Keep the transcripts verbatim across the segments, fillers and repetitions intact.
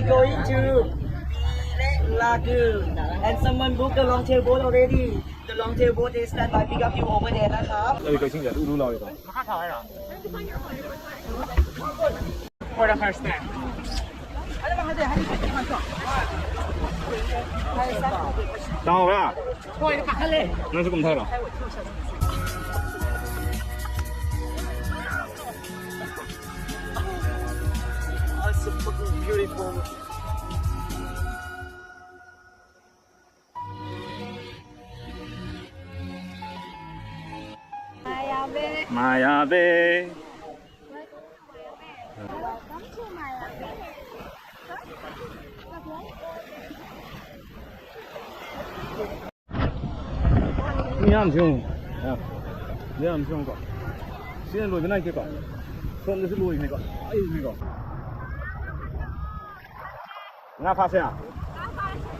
Going to Lagoon, and someone booked the long tail boat already. The long tail boat is standby pick up you over there นะครับ เอ้ย ก็ชิงเดี๋ยวรู้เราอีกก่อน For the first time. 到了。那是公开了。 That's so fucking beautiful. Maya Bay. Maya Bay. Welcome to Maya Bay. ꯃꯌꯥꯝꯁꯨ ꯌꯦꯡꯉꯨ꯫ ꯃꯌꯥꯝꯁꯨ ꯌꯦꯡꯉꯨꯀꯣ꯫ ꯁꯤꯅ ꯂꯣꯏꯕ ꯅꯥꯏꯗꯦꯀꯣ꯫ ꯁꯣꯝꯗꯁꯨ ꯂꯣꯏꯕꯅꯤꯀꯣ꯫ ꯑꯩꯅꯤꯀꯣ꯫ ꯉꯥ ꯐꯥꯁꯦ꯫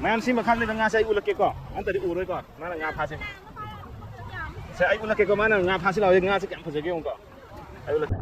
ꯃꯌꯥꯝ ꯁꯤ ꯃꯈꯥꯗ ꯂꯩꯕ ꯉꯥꯁꯦ ꯑꯩ ꯎꯠꯂꯛꯀꯦꯀꯣ꯫ ꯑꯝꯇꯗꯤ ꯎꯔꯣꯏꯀꯣ꯫ ꯃꯥꯅ ꯉꯥ ꯐꯥꯁꯦ꯫ ꯁꯦ, ꯑꯩ ꯎꯠꯂꯛꯀꯦꯀꯣ꯫ ꯃꯥꯅ ꯉꯥ ꯐꯥꯁꯤ ꯂꯥꯎꯋꯦ꯫ ꯉꯥꯁꯦ ꯀꯌꯥꯝ ꯐꯖꯒꯦ ꯌꯦꯡꯉꯨꯀꯣ꯫ ꯑꯩ ꯎꯠꯂꯛꯀꯦ꯫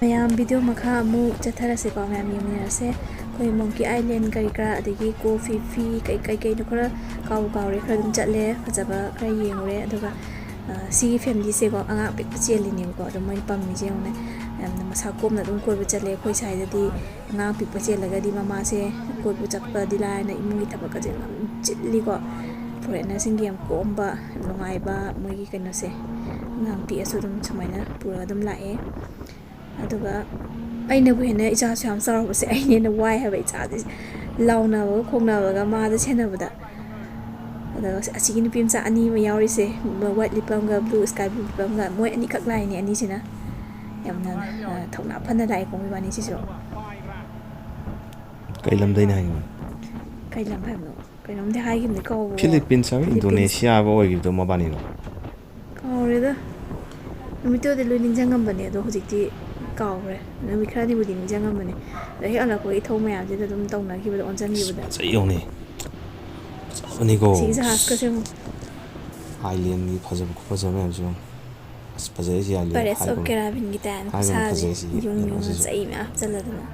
ꯃꯌꯥꯝ video ꯃꯈꯥ ꯑꯃꯨꯛ ꯆꯠꯊꯔꯁꯤꯀꯣ, ꯃꯌꯥꯝ ꯌꯦꯡꯃꯤꯟꯅꯔꯁꯦ꯫ ꯑꯩꯈꯣꯏ Monkey Island ꯀꯔꯤ ꯀꯔꯥ, ꯑꯗꯒꯤ Koh Phi Phi ꯀꯩ ꯀꯩ ꯀꯩꯅꯣ ꯈꯔ ꯀꯥꯎꯕꯨ ꯀꯥꯎꯔꯦ, ꯈꯔ ꯑꯗꯨꯝ ꯆꯠꯂꯦ, ꯐꯖꯕ ꯈꯔ ꯌꯦꯡꯉꯨꯔꯦ꯫ ꯑꯗꯨꯒ, ꯑ, ꯁꯤꯒꯤ family ꯁꯦꯀꯣ, ꯑꯉꯥꯡ ꯑꯄꯤꯛꯄ ꯆꯦꯜꯂꯤꯅꯦꯕꯀꯣ꯫ ꯑꯗꯣ ꯃꯣꯏꯅ ꯄꯝꯃꯤꯁꯦ ꯌꯦꯡꯉꯨꯅꯦ, ꯌꯥꯝꯅ ꯃꯁꯥ ꯀꯣꯝꯅ ꯑꯗꯨꯝ ꯀꯣꯏꯕ ꯆꯠꯂꯦ꯫ ꯑꯩꯈꯣꯏ ꯁ꯭ꯋꯥꯏꯗꯗꯤ ꯑꯉꯥꯡ ꯑꯄꯤꯛꯄ ꯆꯦꯜꯂꯒꯗꯤ ꯃꯃꯥꯁꯦ ꯀꯣꯏꯕ ꯆꯠꯄꯗꯤ ꯂꯥꯏꯔꯅ ꯏꯃꯨꯡꯒꯤ ꯊꯕꯛꯀꯁꯦ ꯌꯥꯝ ꯆꯤꯜꯂꯤꯀꯣ꯫ Foreigner ꯁꯤꯡꯒꯤ ꯌꯥꯝ ꯀꯣꯝꯕ, ꯅꯨꯡꯉꯥꯏꯕ ꯃꯣꯏꯒꯤ ꯀꯩꯅꯣꯁꯦ꯫ ꯑꯉꯥꯡ ꯄꯤꯛꯑꯁꯨ ꯑꯗꯨꯝ ꯁꯨꯃꯥꯏꯅ ꯄꯨꯔꯒ ꯑꯗꯨꯝ ꯂꯥꯛꯑꯦ꯫ ꯑꯗꯨꯒ ꯑꯩꯅꯕꯨ ꯍꯦꯟꯅ ꯏꯆꯥꯁꯨ ꯌꯥꯝ ꯆꯥꯎꯔꯛꯄꯁꯦ ꯑꯩꯅ ꯍꯦꯟꯅ ꯋꯥꯏ ꯍꯥꯏꯕ, ꯏꯆꯥꯁꯦ ꯂꯥꯎꯅꯕꯒ ꯈꯣꯡꯅꯕꯒ ꯃꯥꯗ ꯁꯦꯟꯅꯕꯗ꯫ ꯑꯗꯣ ꯑꯁꯤꯒꯤ ꯅꯨꯄꯤ ꯃꯆꯥ ꯑꯅꯤ ꯑꯃ ꯌꯥꯎꯔꯤꯁꯦ, white ꯂꯤꯠꯄ ꯑꯃꯒ blue sky blue ꯂꯤꯠꯄ ꯑꯃꯒ, ꯃꯣꯏ ꯑꯅꯤꯈꯛ ꯂꯥꯛꯏꯅꯦ ꯑꯅꯤꯁꯤꯅ꯫ ꯌꯥꯝꯅ, ꯑ, ꯊꯧꯅꯥ ꯐꯅ ꯂꯥꯛꯑꯦꯀꯣ ꯃꯣꯏꯕꯥꯅꯤꯁꯤꯁꯨ꯫ ꯀꯩ ꯂꯝꯗꯩꯅ ꯍꯥꯏꯒꯤꯕꯅꯣ? ꯀꯩ ꯂꯝ ꯍꯥꯏꯕꯅꯣ? ꯀꯩꯅꯣꯝꯗꯤ ꯍꯥꯏꯈꯤꯕꯅꯤ, ꯀꯥꯎꯕ꯫ ꯐꯤꯂꯤꯄꯤꯟꯁ ꯍꯥꯏꯕ ꯐꯤꯂꯤꯄꯤꯟꯁ꯫ ꯏꯟꯗꯣꯅꯦꯁꯤꯌꯥ ꯍꯥꯏꯕ ꯑꯣꯏꯈꯤꯕꯗꯣ ꯃꯕꯥꯅꯤꯅꯣ? ꯀꯥꯎꯔꯦꯗ꯫ ꯅꯨꯃꯤꯠꯇꯨꯗꯤ ꯂꯣꯏ ꯅꯤꯡꯁꯤꯡꯉꯝꯕꯅꯦ, ꯑꯗꯣ ꯍꯧꯖꯤꯛꯇꯤ ꯀꯥꯎꯈ꯭ꯔꯦ꯫ ꯅꯨꯃꯤꯠ ꯈꯔꯅꯤꯕꯨꯗꯤ ꯅꯤꯡꯁꯤꯡꯉꯝꯕꯅꯦ, ꯑꯗꯣ ꯍꯦꯛ ꯍꯜꯂꯛꯄꯒꯤ ꯏꯊꯧ ꯃꯌꯥꯝꯁꯤꯗ ꯑꯗꯨꯝ ꯇꯧꯅꯈꯤꯕꯗꯣ, ꯑꯣꯟꯁꯤꯟꯈꯤꯕꯗ꯫ ꯐꯖꯩ ꯌꯦꯡꯉꯨꯅꯦ꯫ ꯐꯖꯕꯅꯤꯀꯣ꯫ ꯁꯤꯒꯤ ꯖꯍꯥꯖꯀꯁꯦ ꯌꯦꯡꯉꯣ꯫ ꯑꯥꯏꯂꯦꯟꯒꯤ ꯐꯖꯕ ꯈꯨꯐꯖꯕ ꯃꯌꯥꯝꯁꯦ ꯌꯦꯡꯉꯨ꯫ ꯑꯁ, ꯐꯖꯩ ꯁꯤ ꯑꯥꯏꯂꯦꯟ Pirates of ꯍꯥꯏꯒꯨꯝ꯫ Caribbeanꯒꯤ ꯇꯥꯏꯞꯅ ꯍꯥꯏꯒꯨꯝ ꯈꯨꯁꯥꯁꯦ꯫ ꯐꯖꯩ ꯁꯤ ꯌꯨꯝ ꯌꯨꯝ ꯀꯩꯅꯣꯁꯤꯁꯨ꯫ ꯆꯩ ꯃꯌꯥꯝ ꯍꯥꯞꯆꯜꯂꯗꯅ꯫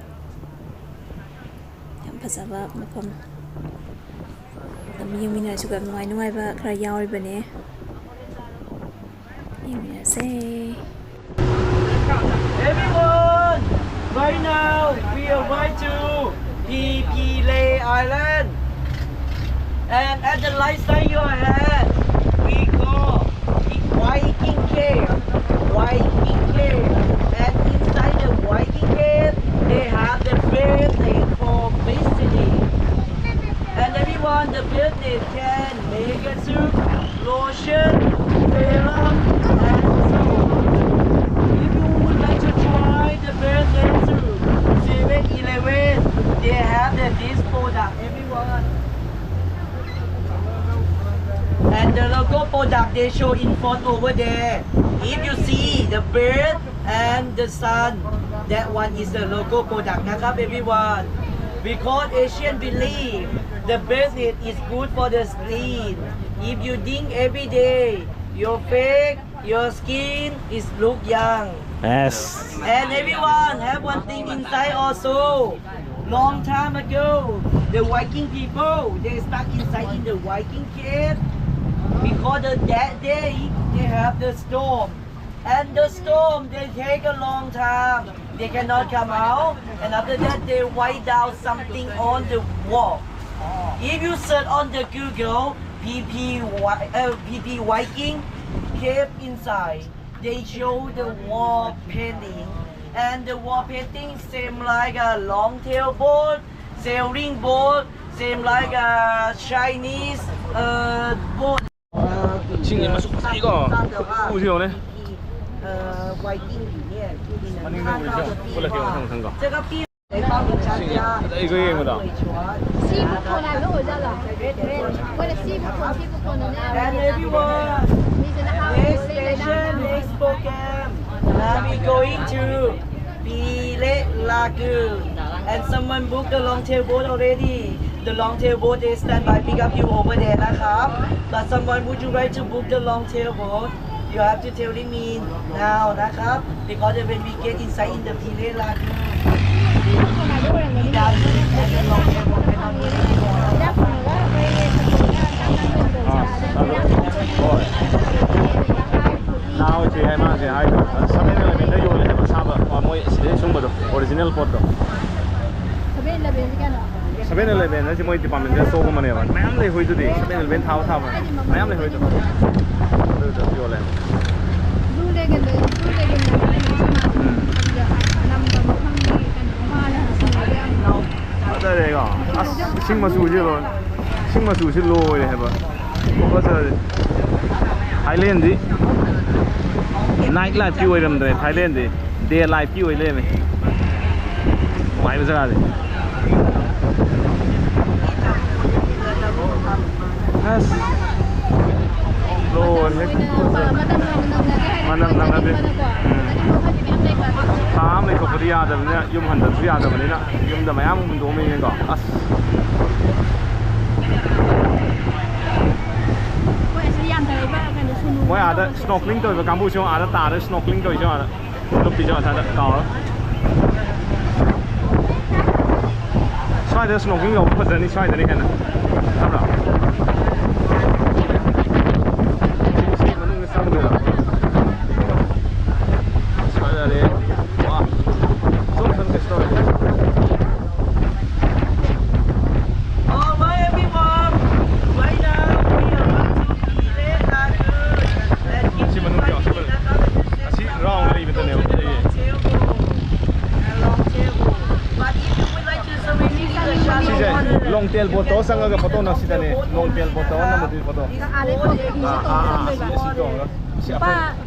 ꯌꯥꯝ ꯐꯖꯕ ꯃꯐꯝ꯫ ꯑꯗꯨꯝ ꯌꯦꯡꯃꯤꯟꯅꯔꯁꯤꯀꯣ, ꯌꯥꯝ ꯅꯨꯡꯉꯥꯏ ꯅꯨꯡꯉꯥꯏꯕ ꯈꯔ ꯌꯥꯎꯔꯤꯕꯅꯦ꯫ ꯌꯦꯡꯃꯤꯟꯅꯔꯁꯦ꯫ Everyone, right now we arrive to Phi Phi Lay Island. And at the right side your hand, we call it Viking Cave. Viking Cave. And inside the Viking Cave, they have the business for visiting. And everyone, the business can make a soup, lotion, serum, and soap. If you would like to try the business soup, Seven Eleven, they have the this product, everyone. And the local product they show in front over there. If you see the bird and the sun, that one is the local product นะครับ everyone. Because Asian believe the business is good for the skin. If you drink every day, your face, your skin is look young. Yes. And everyone have one thing inside also. Long time ago, the Viking people, they stuck inside in the Viking cave because the, that day they have the storm. And the storm, they take a long time. They cannot come out. And after that, they write down something on the wall. If you search on the Google, P P, Vi- uh, P P Viking cave inside, they show the wall painting. And the wall painting same like a long tail boat, sailing boat, same like a Chinese 呃，我 ꯏꯁꯤꯡꯁꯦ ꯃꯆꯨ ꯐꯖꯩꯀꯣ꯫ ꯎꯁꯤ ꯌꯦꯡꯉꯨꯅꯦ꯫ ꯃꯅꯤꯡꯗ ꯎꯔꯤꯁꯦ ꯌꯦꯡꯉꯨ꯫ ꯎꯠꯂꯛꯀꯦ ꯃꯊꯪ ꯃꯊꯪꯀꯣ꯫ 这个壁 ꯏꯁꯤꯡꯁꯦ ꯐꯖꯩꯀꯣ ꯌꯦꯡꯕꯗ꯫ 西部口来的，我知道了。为了西部口，西部口的那样。 And everyone, next station, next program. Now we going to Pile Lagoon. And someone booked the long tail boat already. The long tail boat is standby pick up you over there นะครับ But someone, would you like to book the long tail boat? You have to telling me now นะครับ Because when we get inside in the Pile Lagoon, we have to get the long tail boat. ꯍꯣꯏ꯫ ꯅꯍꯥꯟꯋꯥꯏ ꯁꯤ ꯍꯥꯏ ꯃꯥꯁꯦ ꯍꯥꯏꯗꯣ seven ꯏꯂꯦꯚꯦꯟꯗ ꯌꯣꯜꯂꯦ ꯍꯥꯏꯕ ꯑꯁꯥꯕ, ꯃꯣꯏ ꯁꯤꯗꯩ ꯁꯨꯡꯕꯗꯣ ꯑꯣꯔꯤꯖꯤꯅꯦꯜ ꯄꯣꯠꯇꯣ꯫ ꯁꯚꯦꯟ ꯏꯂꯦꯚꯦꯟꯁꯤ ꯀꯩꯅꯣ? ꯁꯚꯦꯟ ꯏꯂꯦꯚꯦꯟ ꯍꯥꯏꯁꯤ ꯃꯣꯏ ꯗꯤꯄꯥꯔꯠꯃꯦꯟꯇꯦꯜ ꯁ꯭ꯇꯣꯔꯒꯨꯝꯕꯅꯦꯕ꯫ ꯃꯌꯥꯝ ꯂꯩ ꯍꯣꯏꯗꯨꯗꯤ, ꯁꯚꯦꯟ ꯏꯂꯦꯚꯦꯟ ꯊꯥꯕ ꯊꯥꯕ ꯃꯌꯥꯝ ꯂꯩ ꯍꯣꯏꯗꯣ꯫ ꯑꯗꯨꯗ ꯌꯣꯜꯂꯦ꯫ ꯕ꯭ꯂꯨ ꯂꯦꯒꯟꯗ, ꯕ꯭ꯂꯨ ꯂꯦꯒꯟꯗ ꯅꯝꯕ ꯃꯐꯝꯒꯤ ꯀꯩꯅꯣ ꯃꯥꯅ ꯁꯤꯟꯅꯕ ꯌꯥꯝ ꯐꯖꯔꯦꯀꯣ꯫ ꯑꯁ, ꯏꯁꯤꯡ ꯃꯆꯨꯁꯦ ꯂꯣꯏ-, ꯏꯁꯤꯡ ꯃꯆꯨꯁꯦ ꯂꯣꯏꯔꯦ ꯍꯥꯏꯕ꯫ ꯈꯨꯐꯖꯁꯦ꯫ ꯊꯥꯏꯂꯦꯟꯗꯤ ꯅꯥꯏꯠ ꯂꯥꯏꯐꯀꯤ ꯑꯣꯏꯔꯝꯗ꯭ꯔꯦ, ꯊꯥꯏꯂꯦꯟꯗꯤ ꯗꯦ ꯂꯥꯏꯐꯀꯤ ꯑꯣꯏ ꯂꯩꯔꯝꯃꯦ꯫ ꯅꯨꯡꯉꯥꯏꯕ ꯖꯒꯥꯁꯦ꯫ ꯑꯁ꯫ ꯂꯣꯏꯔꯦ꯫ ꯃꯇꯝ ꯅꯪꯅꯗꯦ꯫ ꯎꯝ꯫ ꯊꯥ ꯑꯃ ꯂꯩꯊꯣꯛꯄꯗꯤ ꯌꯥꯗꯕꯅꯤꯅ, ꯌꯨꯝ ꯍꯟꯗꯕꯁꯨ ꯌꯥꯗꯕꯅꯤꯅ, ꯌꯨꯝꯗ ꯃꯌꯥꯝ ꯍꯨꯟꯗꯣꯛꯑꯝꯃꯤꯅꯦꯀꯣ꯫ ꯑꯁ꯫ ꯃꯣꯏ ꯑꯥꯗ snorkeling ꯇꯧꯔꯤꯕ ꯀꯥꯡꯕꯨꯁꯨ ꯑꯥꯗ ꯇꯥꯔ snorkeling ꯇꯧꯔꯤꯁꯨ ꯑꯥꯗ꯫ ꯅꯨꯄꯤꯁꯨ ꯃꯊꯟꯇ ꯀꯥꯎꯔꯣꯏ꯫ ꯁ꯭ꯋꯥꯏꯗ snorkeling ꯇꯧꯕ ꯐꯖꯅꯤ, ꯁ꯭ꯋꯥꯏꯗꯅ ꯍꯦꯟꯅ꯫ ꯅꯠꯇ꯭ꯔꯣ? ꯁꯤ ꯃꯅꯨꯡꯗ ꯆꯪꯗꯣꯏꯔꯣ? ꯐꯖꯔꯦ꯫ ꯋꯥ꯫ ꯁꯨꯝ ꯁꯨꯝ ꯀꯩꯁꯨ ꯇꯧꯔꯣꯏꯗ꯫ All right, everyone. Right now, we are going to Pile Lagoon. Let's give ꯁꯤ ꯃꯅꯨꯡ ꯆꯪꯉꯣ, ꯁꯤ ꯃꯅꯨꯡ꯫ ꯑꯁꯤ round ꯂꯩꯕꯗꯅꯦꯕ ꯂꯩꯌꯦ꯫ But if you would like to swim in the shallow ꯁꯤꯁꯦ water, long ꯇꯦꯜ ꯕꯣꯠ ꯇꯧꯔ ꯆꯪꯉꯒ ꯐꯣꯇꯣ ꯅꯝꯁꯤꯗꯅꯦ꯫ ꯅꯣꯡ ꯇꯦꯜ ꯕꯣꯠ ꯇꯧꯔ ꯅꯝꯃꯗꯤ ꯐꯣꯇꯣ꯫ ꯑꯥ, ꯑꯥ, ꯑꯥ, ꯑꯁꯤ, ꯑꯁꯤ ꯇꯣꯡꯉꯒ꯫ ꯑꯁꯤ ꯑꯩꯈꯣꯏ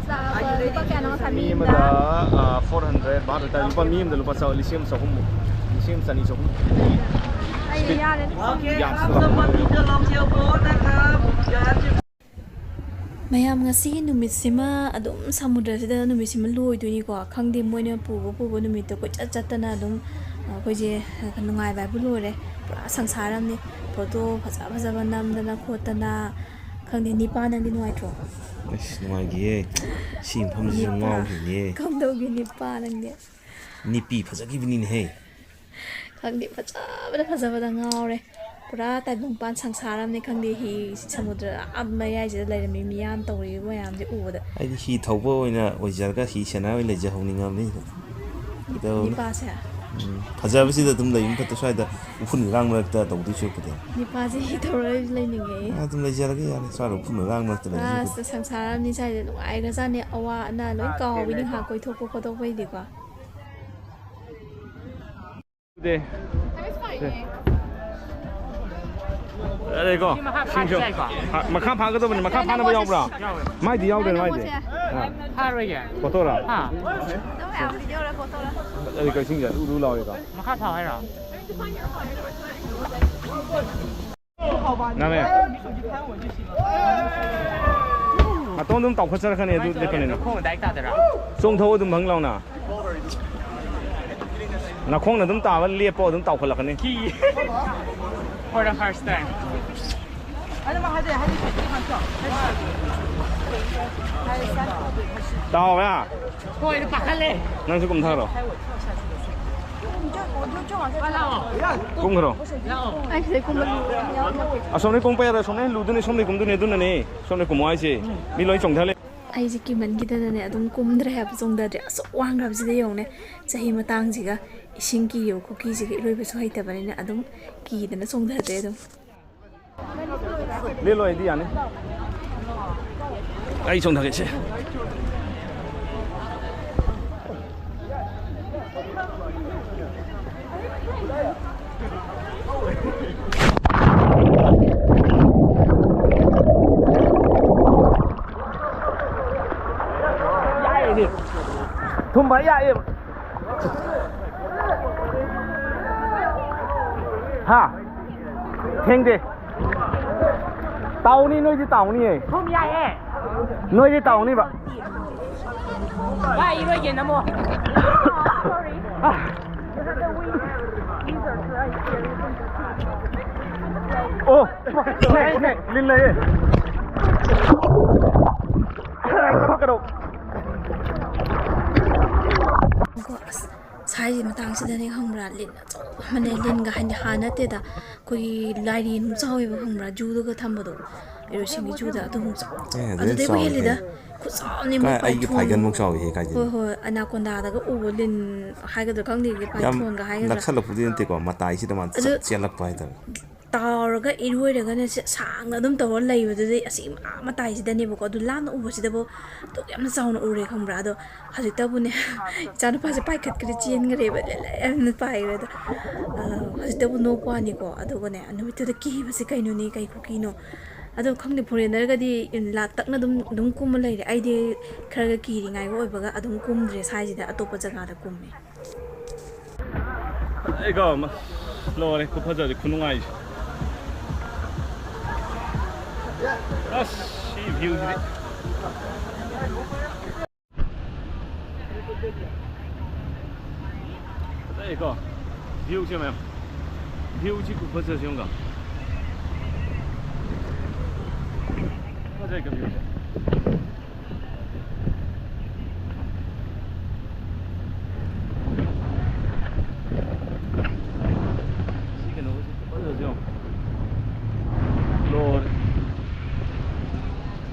ꯂꯨꯄꯥ ꯆꯥ-, ꯂꯨꯄꯥ ꯀꯌꯥꯅꯣ ꯉꯁꯥꯏ ꯃꯤ ꯃꯤ ꯑꯃꯗ, ꯑꯃꯗ? ꯑꯥ, four hundred ꯕꯥꯠ ꯑꯣꯏꯇꯥꯔꯗꯤ ꯂꯨꯄꯥ ꯃꯤ ꯑꯃꯗ ꯂꯨꯄꯥ ꯆꯥ-, ꯂꯤꯁꯤꯡ ꯑꯃ ꯆꯍꯨꯝꯃꯨꯛ, ꯂꯤꯁꯤꯡ ꯑꯃ ꯆꯅꯤ ꯆꯍꯨꯝ꯫ ꯑꯩ ꯌꯥꯔꯦ꯫ ꯌꯥꯝ ꯁꯨꯔꯕ꯫ ꯃꯌꯥꯝ, ꯉꯁꯤꯒꯤ ꯅꯨꯃꯤꯠꯁꯤꯃ ꯑꯗꯨꯝ ꯁꯃꯨꯗ꯭ꯔꯁꯤꯗ ꯅꯨꯃꯤꯠꯁꯤꯃ ꯂꯣꯏꯗꯣꯏꯅꯤꯀꯣ꯫ ꯈꯪꯗꯦ, ꯃꯣꯏꯅ ꯄꯨꯕ ꯄꯨꯕ ꯅꯨꯃꯤꯠꯇꯣ ꯀꯣꯏꯆꯠ ꯆꯠꯇꯅ ꯑꯗꯨꯝ, ꯑ, ꯑꯩꯈꯣꯏꯁꯦ ꯅꯨꯡꯉꯥꯏꯕ ꯍꯥꯏꯕꯨ ꯂꯣꯏꯔꯦ꯫ ꯄꯨꯔꯥ ꯁꯪꯁꯥꯔ ꯑꯃꯅꯤ꯫ ꯐꯣꯇꯣ ꯐꯖ ꯐꯖꯕ ꯅꯝꯗꯅ ꯈꯣꯠꯇꯅ꯫ ꯈꯪꯗꯦ, ꯅꯤꯄꯥ, ꯅꯪꯗꯤ ꯅꯨꯡꯉꯥꯏꯇ꯭ꯔꯣ? ꯑꯁ, ꯅꯨꯡꯉꯥꯏꯈꯤꯌꯦ꯫ ꯁꯤ ꯃꯐꯝꯁꯤꯁꯨ ꯅꯤꯄꯥ꯫ ꯉꯥꯎꯈꯤꯕꯅꯤꯌꯦ꯫ ꯀꯝꯗꯧꯒꯦ ꯅꯤꯄꯥ ꯅꯪꯗꯤ? ꯅꯤꯄꯤ ꯐꯖꯈꯤꯕꯅꯤꯅꯦꯍꯦ꯫ ꯈꯪꯗꯦ, ꯐꯖꯕꯗ ꯐꯖꯕꯗ ꯉꯥꯎꯔꯦ꯫ ꯄꯨꯔꯥ ꯇꯥꯏꯕꯪꯄꯥꯟ ꯁꯪꯁꯥꯔ ꯑꯃꯅꯤ꯫ ꯈꯪꯗꯦ, ꯍꯤ ꯁꯃꯨꯗ꯭ꯔ ꯑꯥ ꯃꯌꯥꯏꯁꯤꯗ ꯂꯩꯔꯝꯃꯤ ꯃꯤꯌꯥꯝ ꯇꯧꯔꯤꯕ ꯃꯌꯥꯝꯁꯦ ꯎꯕꯗ꯫ ꯑꯩꯗꯤ ꯍꯤ ꯊꯧꯕ ꯑꯣꯏꯅ ꯑꯣꯏꯖꯔꯒ ꯍꯤ ꯁꯦꯟꯅꯔ ꯑꯣꯏꯅ ꯂꯩꯖꯍꯧꯅꯤꯡꯉꯕꯅꯤ꯫ ꯀꯩꯗꯧꯅꯤ? ꯅꯤꯄꯥꯁꯦ? ꯎꯝ, ꯐꯖꯕꯁꯤꯗ ꯑꯗꯨꯝ ꯂꯩꯕꯅ ꯐꯠꯇ꯭ꯔꯣ? ꯁ꯭ꯋꯥꯏꯗ ꯎꯐꯨꯟ ꯏꯔꯥꯡ ꯃꯔꯛꯇ ꯇꯧꯗꯣꯏ ꯁꯔꯨꯛꯄꯨꯗꯤ꯫ ꯅꯤꯄꯥꯁꯦ ꯍꯤ ꯊꯧꯔ ꯂꯩꯅꯤꯡꯉꯦ꯫ ꯑꯥ, ꯑꯗꯨꯝ ꯂꯩꯖꯔꯒꯦ, ꯌꯥꯔꯦ꯫ ꯁ꯭ꯋꯥꯏꯗ ꯎꯐꯨꯟ ꯏꯔꯥꯡ ꯃꯔꯛꯇ ꯂꯩꯗꯣꯏ ꯁꯔꯨꯛꯄꯨꯗꯤ꯫ ꯑꯁ, ꯁꯪꯁꯥꯔ ꯑꯃꯅꯤ ꯁ꯭ꯋꯥꯏꯗ꯫ ꯅꯨꯡꯉꯥꯏꯈ꯭ꯔꯖꯥꯠꯅꯤ꯫ ꯑꯋꯥ ꯑꯅꯥ ꯂꯣꯏ ꯀꯥꯎꯕꯤꯅꯤ ꯉꯥꯏꯍꯥꯛ ꯀꯣꯏꯊꯣꯛꯄ ꯈꯣꯠꯇꯣꯛꯄꯩꯗꯤꯀꯣ꯫ ꯗꯦ꯫ ꯑꯗꯩꯀꯣ, ꯁꯤꯡꯁꯨ꯫ ꯐꯥ-, ꯃꯈꯥ ꯐꯥꯒꯗꯕꯅꯤ꯫ ꯃꯈꯥ ꯐꯥꯅꯕ ꯌꯥꯎꯕ꯭ꯔꯥ? ꯌꯥꯎꯋꯦ꯫ ꯃꯥꯏꯗꯤ ꯌꯥꯎꯗ꯭ꯔꯦ, ꯃꯥꯏꯗꯤ꯫ ꯐꯥꯔꯣꯏꯌꯦ꯫ ꯐꯣꯇꯣꯔꯥ? ꯍꯥ? ꯑꯗꯩ ꯀꯩꯁꯤꯡꯁꯦ ꯎꯔꯨ ꯂꯥꯎꯔꯦꯀꯣ꯫ ꯃꯈꯥ ꯐꯥꯎ ꯍꯥꯏꯔꯣ? ꯅꯥꯃꯦ꯫ ꯃꯇꯣꯟ ꯑꯗꯨꯝ ꯇꯥꯎꯈꯠꯆꯔꯛꯀꯅꯤ, ꯑꯗꯨ ꯂꯦꯞꯄꯅꯤꯅ꯫ ꯈꯣꯡ direct ꯇꯥꯗꯣꯏꯔꯥ? ꯆꯣꯡꯊꯧ ꯑꯗꯨꯝ ꯐꯪ ꯂꯥꯎꯅ꯫ ꯅꯈꯣꯡꯅ ꯑꯗꯨꯝ ꯇꯥꯕ ꯂꯦꯞꯄꯣ, ꯑꯗꯨꯝ ꯇꯥꯎꯈꯠꯂꯛꯀꯅꯤ꯫ ꯀꯤ꯫ For the first time. ꯇꯥꯎꯋꯦ꯫ ꯍꯣꯏ, ꯄꯥꯈꯠꯂꯦ꯫ ꯅꯪꯁꯨ ꯀꯨꯝꯊꯔꯣ꯫ ꯀꯨꯝꯈ꯭ꯔꯣ꯫ ꯑꯩ ꯁꯤꯗꯩ ꯀꯨꯝꯕ ꯂꯨ-, ꯌꯥꯎꯗꯦ꯫ ꯑꯁꯣꯝꯗꯩ ꯀꯨꯝꯕ ꯌꯥꯔꯣꯏ, ꯑꯁꯣꯝꯗꯩ ꯍꯦꯟꯅ ꯂꯨꯗꯣꯏꯅꯦ, ꯁꯣꯝꯗꯩ ꯀꯨꯝꯗꯣꯏꯅꯦ, ꯑꯗꯨꯅꯅꯦ꯫ ꯁꯣꯝꯗꯩ ꯀꯨꯝꯃꯣ ꯍꯥꯏꯁꯦ꯫ ꯃꯤ ꯂꯣꯏ ꯆꯣꯡꯊ ꯂꯩ꯫ ꯑꯩꯁꯦ ꯀꯤꯃꯟꯈꯤꯗꯅꯅꯦ ꯑꯗꯨꯝ ꯀꯨꯝꯗ꯭ꯔꯦ ꯍꯥꯏꯕ, ꯆꯣꯡꯊꯗ꯭ꯔꯦ꯫ ꯑꯁꯨꯛ ꯋꯥꯡꯈ꯭ꯔꯕꯁꯤꯗ ꯌꯦꯡꯉꯨꯅꯦ, ꯆꯍꯤ ꯃꯇꯥꯡꯁꯤꯒ, ꯏꯁꯤꯡ ꯀꯤꯌꯦꯕ ꯈꯨꯀꯤꯁꯤꯒ, ꯏꯔꯣꯏꯕꯁꯨ ꯍꯩꯇꯕꯅꯤꯅ ꯑꯗꯨꯝ ꯀꯤꯗꯅ ꯆꯣꯡꯊꯗ꯭ꯔꯦ ꯑꯗꯨꯝ꯫ ꯂꯦꯜꯂꯣ, ꯑꯩꯗꯤ ꯌꯥꯅꯤ꯫ ꯑꯩ ꯆꯣꯡꯊꯒꯦꯁꯦ꯫ ꯊꯨꯝꯕ ꯌꯥꯏꯌꯦꯕ꯫ ꯍꯥ? ꯊꯦꯡꯗꯦ꯫ ꯇꯥꯎꯅꯤ, ꯅꯣꯏꯗꯤ ꯇꯥꯎꯅꯤꯌꯦ꯫ ꯊꯨꯝ ꯌꯥꯏꯌꯦ꯫ ꯅꯣꯏꯗꯤ ꯇꯥꯎꯅꯤꯕ꯫ ꯚꯥꯏ, ꯏꯔꯣꯏꯒꯦ ꯅꯃꯣ꯫ ꯑꯣ, ꯂꯤꯟ ꯂꯩꯌꯦ꯫ ꯀꯩꯅꯣ꯫ ꯀꯣ, ꯑꯁ, ꯁꯥꯏꯁꯤ ꯃꯇꯥꯡꯁꯤꯗꯅꯦ ꯈꯪꯕ꯭ꯔꯥ, ꯂꯤꯟ ꯑꯆꯧꯕ ꯑꯃꯅꯦ, ꯂꯤꯟꯒ ꯍꯥꯏꯗꯤ ꯍꯥ ꯅꯠꯇꯦꯗ, ꯑꯩꯈꯣꯏꯒꯤ ꯂꯥꯏꯔꯦꯟꯃꯨꯛ ꯆꯥꯎꯋꯦꯕ ꯈꯪꯕ꯭ꯔꯥ, ꯖꯨꯗꯒ ꯊꯝꯕꯗꯣ, ꯏꯔꯣꯏꯁꯤꯡꯒꯤ ꯖꯨꯗ ꯑꯗꯨꯃꯨꯛ ꯆꯥꯎ-, ꯑꯦ, ꯑꯗꯨꯗꯩ ꯑꯗꯨꯗꯩꯕꯨ ꯆꯥꯎꯋꯦ ꯍꯦꯜꯂꯤꯗ, ꯍꯦ꯫ ꯈꯨꯆꯥꯎꯅꯤ ꯃꯣꯏ ꯀꯥꯏ, ꯑꯩꯒꯤ ꯄꯥꯏꯊꯣꯟ-, ꯐꯥꯏꯒꯟꯃꯨꯛ ꯆꯥꯎꯋꯤꯍꯦ, ꯀꯥꯏꯗꯩꯅꯣ? ꯍꯣꯏ, ꯍꯣꯏ, ꯑꯅꯥꯀꯣꯟꯗꯥꯗꯒ ꯎꯕ ꯂꯤꯟ ꯍꯥꯏꯒꯗ꯭ꯔꯥ ꯈꯪꯗꯦ, ꯌꯥꯝ ꯄꯥꯏꯊꯣꯟꯒ ꯍꯥꯏꯒꯗ꯭ꯔꯥ꯫ ꯅꯛꯁꯜꯂꯛꯄꯗꯤ ꯅꯠꯇꯦꯀꯣ, ꯃꯇꯥꯏꯁꯤꯗ ꯃꯥ ꯑꯗꯨ ꯆꯠ-, ꯆꯦꯜꯂꯛꯄ ꯍꯥꯏꯇꯥꯔꯦ꯫ ꯇꯥꯎꯔꯒ ꯏꯔꯣꯏꯔꯒꯅꯦ ꯁꯦ-, ꯁꯥꯡꯅ ꯑꯗꯨꯝ ꯇꯧꯔ ꯂꯩꯕꯗꯨꯗꯩ ꯑꯁꯤ ꯑꯥ ꯃꯇꯥꯏꯁꯤꯗꯅꯦꯕꯀꯣ, ꯑꯗꯨ ꯂꯥꯞꯅ ꯎꯕꯁꯤꯗꯕꯨ ꯑꯗꯨꯛ ꯌꯥꯝꯅ ꯆꯥꯎꯅ ꯎꯔꯦ ꯈꯪꯕ꯭ꯔꯥ? ꯑꯗꯣ ꯍꯧꯖꯤꯛꯇꯕꯨꯅꯦ ꯏꯆꯥꯅꯨꯄꯥꯁꯦ ꯄꯥꯏꯈꯠꯈ꯭ꯔꯦ, ꯆꯦꯟꯈ꯭ꯔꯦꯕ, ꯂꯦ-, ꯂꯦ-, ꯌꯥꯝꯅ ꯄꯥꯏꯈ꯭ꯔꯦ꯫ ꯑꯗꯣ, ꯑ, ꯍꯧꯖꯤꯛꯇꯕꯨ ꯅꯣꯛꯄ ꯋꯥꯅꯤꯀꯣ꯫ ꯑꯗꯨꯒꯅꯦ ꯅꯨꯃꯤꯠꯇꯨꯗ ꯀꯤꯕꯁꯦ ꯀꯩꯅꯣꯅꯦ, ꯀꯩ ꯈꯨꯀꯤꯅꯣ꯫ ꯑꯗꯣ ꯈꯪꯗꯦ, ꯐꯣꯔꯦꯟꯅꯔꯒꯗꯤ ꯂꯥꯛꯇꯛꯅ ꯑꯗꯨꯝ, ꯑꯗꯨꯝ ꯀꯨꯝꯃ ꯂꯩꯔꯦ꯫ ꯑꯩꯗꯤ ꯈꯔꯒ ꯀꯤꯔꯤꯉꯥꯏꯒ ꯑꯣꯏꯕꯒ ꯑꯗꯨꯝ ꯀꯨꯝꯗ꯭ꯔꯦ ꯁ꯭ꯋꯥꯏꯁꯤꯗ, ꯑꯇꯣꯞꯄ ꯖꯒꯥꯗ ꯀꯨꯝꯃꯦ꯫ ꯑꯩꯀꯣ, ꯑꯃ ꯂꯣꯏꯔꯦ, ꯈꯨꯐꯖꯁꯦ, ꯈꯨꯅꯨꯡꯉꯥꯏꯁꯦ꯫ ꯑꯁ, ꯁꯤ ꯚ꯭ꯌꯨꯁꯤꯗꯤ꯫ ꯐꯖꯩꯀꯣ, ꯚ꯭ꯌꯨꯁꯦ ꯃꯌꯥꯝ꯫ ꯚ꯭ꯌꯨꯁꯤ ꯈꯨꯐꯖꯁꯦ ꯌꯦꯡꯉꯨꯀꯣ꯫ ꯐꯖꯩꯀꯣ ꯚ꯭ꯌꯨꯁꯦ꯫ ꯁꯤ ꯀꯩꯅꯣꯒꯁꯦ ꯐꯖꯕꯁꯦ ꯌꯦꯡꯉꯣ꯫ ꯂꯣꯏꯔꯦ꯫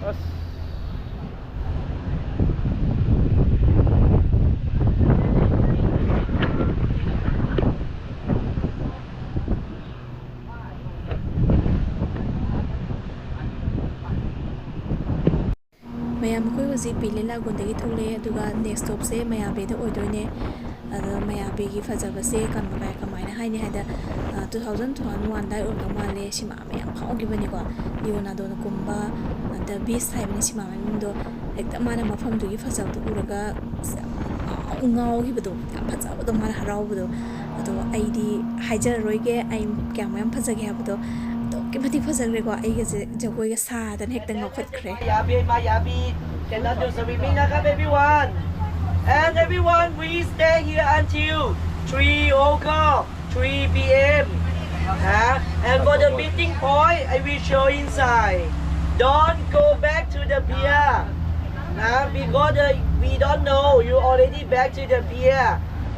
ꯑꯁ꯫ ꯃꯌꯥꯝ, ꯑꯩꯈꯣꯏ ꯍꯧꯖꯤꯛ ꯕꯤꯂꯦ ꯂꯥꯒꯨꯟꯗꯒꯤ ꯊꯣꯛꯂꯛꯑꯦ, ꯑꯗꯨꯒ next stopꯁꯦ ꯃꯌꯥꯕꯦꯗ ꯑꯣꯏꯗꯣꯏꯅꯦ꯫ ꯑꯗꯣ ꯃꯌꯥꯕꯦꯒꯤ ꯐꯖꯕꯁꯦ ꯀꯝ-, ꯀꯃꯥꯏꯅ ꯍꯥꯏꯅꯤ ꯍꯥꯏꯗ, ꯑ, two thousand twenty-one ꯑꯗꯥꯏ ꯑꯣꯏꯔꯝꯗꯧ ꯃꯥꯜꯂꯦ, ꯁꯤꯃꯥ ꯑꯃ ꯌꯥꯝ ꯐꯥꯎꯈꯤꯕꯅꯤꯀꯣ, ꯂꯤꯑꯣꯅꯥꯔꯗꯣꯅ ꯀꯨꯝꯕ, ꯑ, The Beast ꯍꯥꯏꯕꯅꯤ ꯁꯤꯃꯥ ꯃꯃꯤꯡꯗꯣ꯫ ꯍꯦꯛꯇ ꯃꯥꯅ ꯃꯐꯝꯗꯨꯒꯤ ꯐꯖꯕꯗꯣ ꯎꯔꯒ ꯑꯁ ꯌꯥꯝ ꯉꯥꯎ- ꯉꯥꯎꯈꯤꯕꯗꯣ, ꯌꯥꯝ ꯐꯖꯕꯗꯣ, ꯃꯥꯅ ꯍꯔꯥꯎꯕꯗꯣ꯫ ꯑꯗꯣ ꯑꯩꯗꯤ ꯍꯥꯏꯖꯔꯔꯣꯏꯒꯦ ꯑꯩ ꯀꯌꯥꯃꯨꯛ ꯌꯥꯝ ꯐꯖꯒꯦ ꯍꯥꯏꯕꯗꯣ꯫ ꯑꯗꯨꯛꯀꯤ ꯃꯇꯤꯛ ꯐꯖꯈ꯭ꯔꯦꯀꯣ, ꯑꯩꯒꯁꯦ ꯖꯒꯣꯏꯒ ꯁꯥꯗꯅ ꯍꯦꯛꯇ ꯉꯥꯎꯈꯠꯈ꯭ꯔꯦ꯫ ꯃꯌꯥꯕꯤ, ꯃꯌꯥꯕꯤ, ꯀꯩꯅꯣ ꯇꯧꯖꯕꯤ ꯃꯤꯅ ꯀꯝ everyone. And everyone, we stay here until three o'clock, three p.m. Huh? And for the meeting point, I will show inside. Don't go back to the pier. Huh? Because the, we don't know you already back to the pier.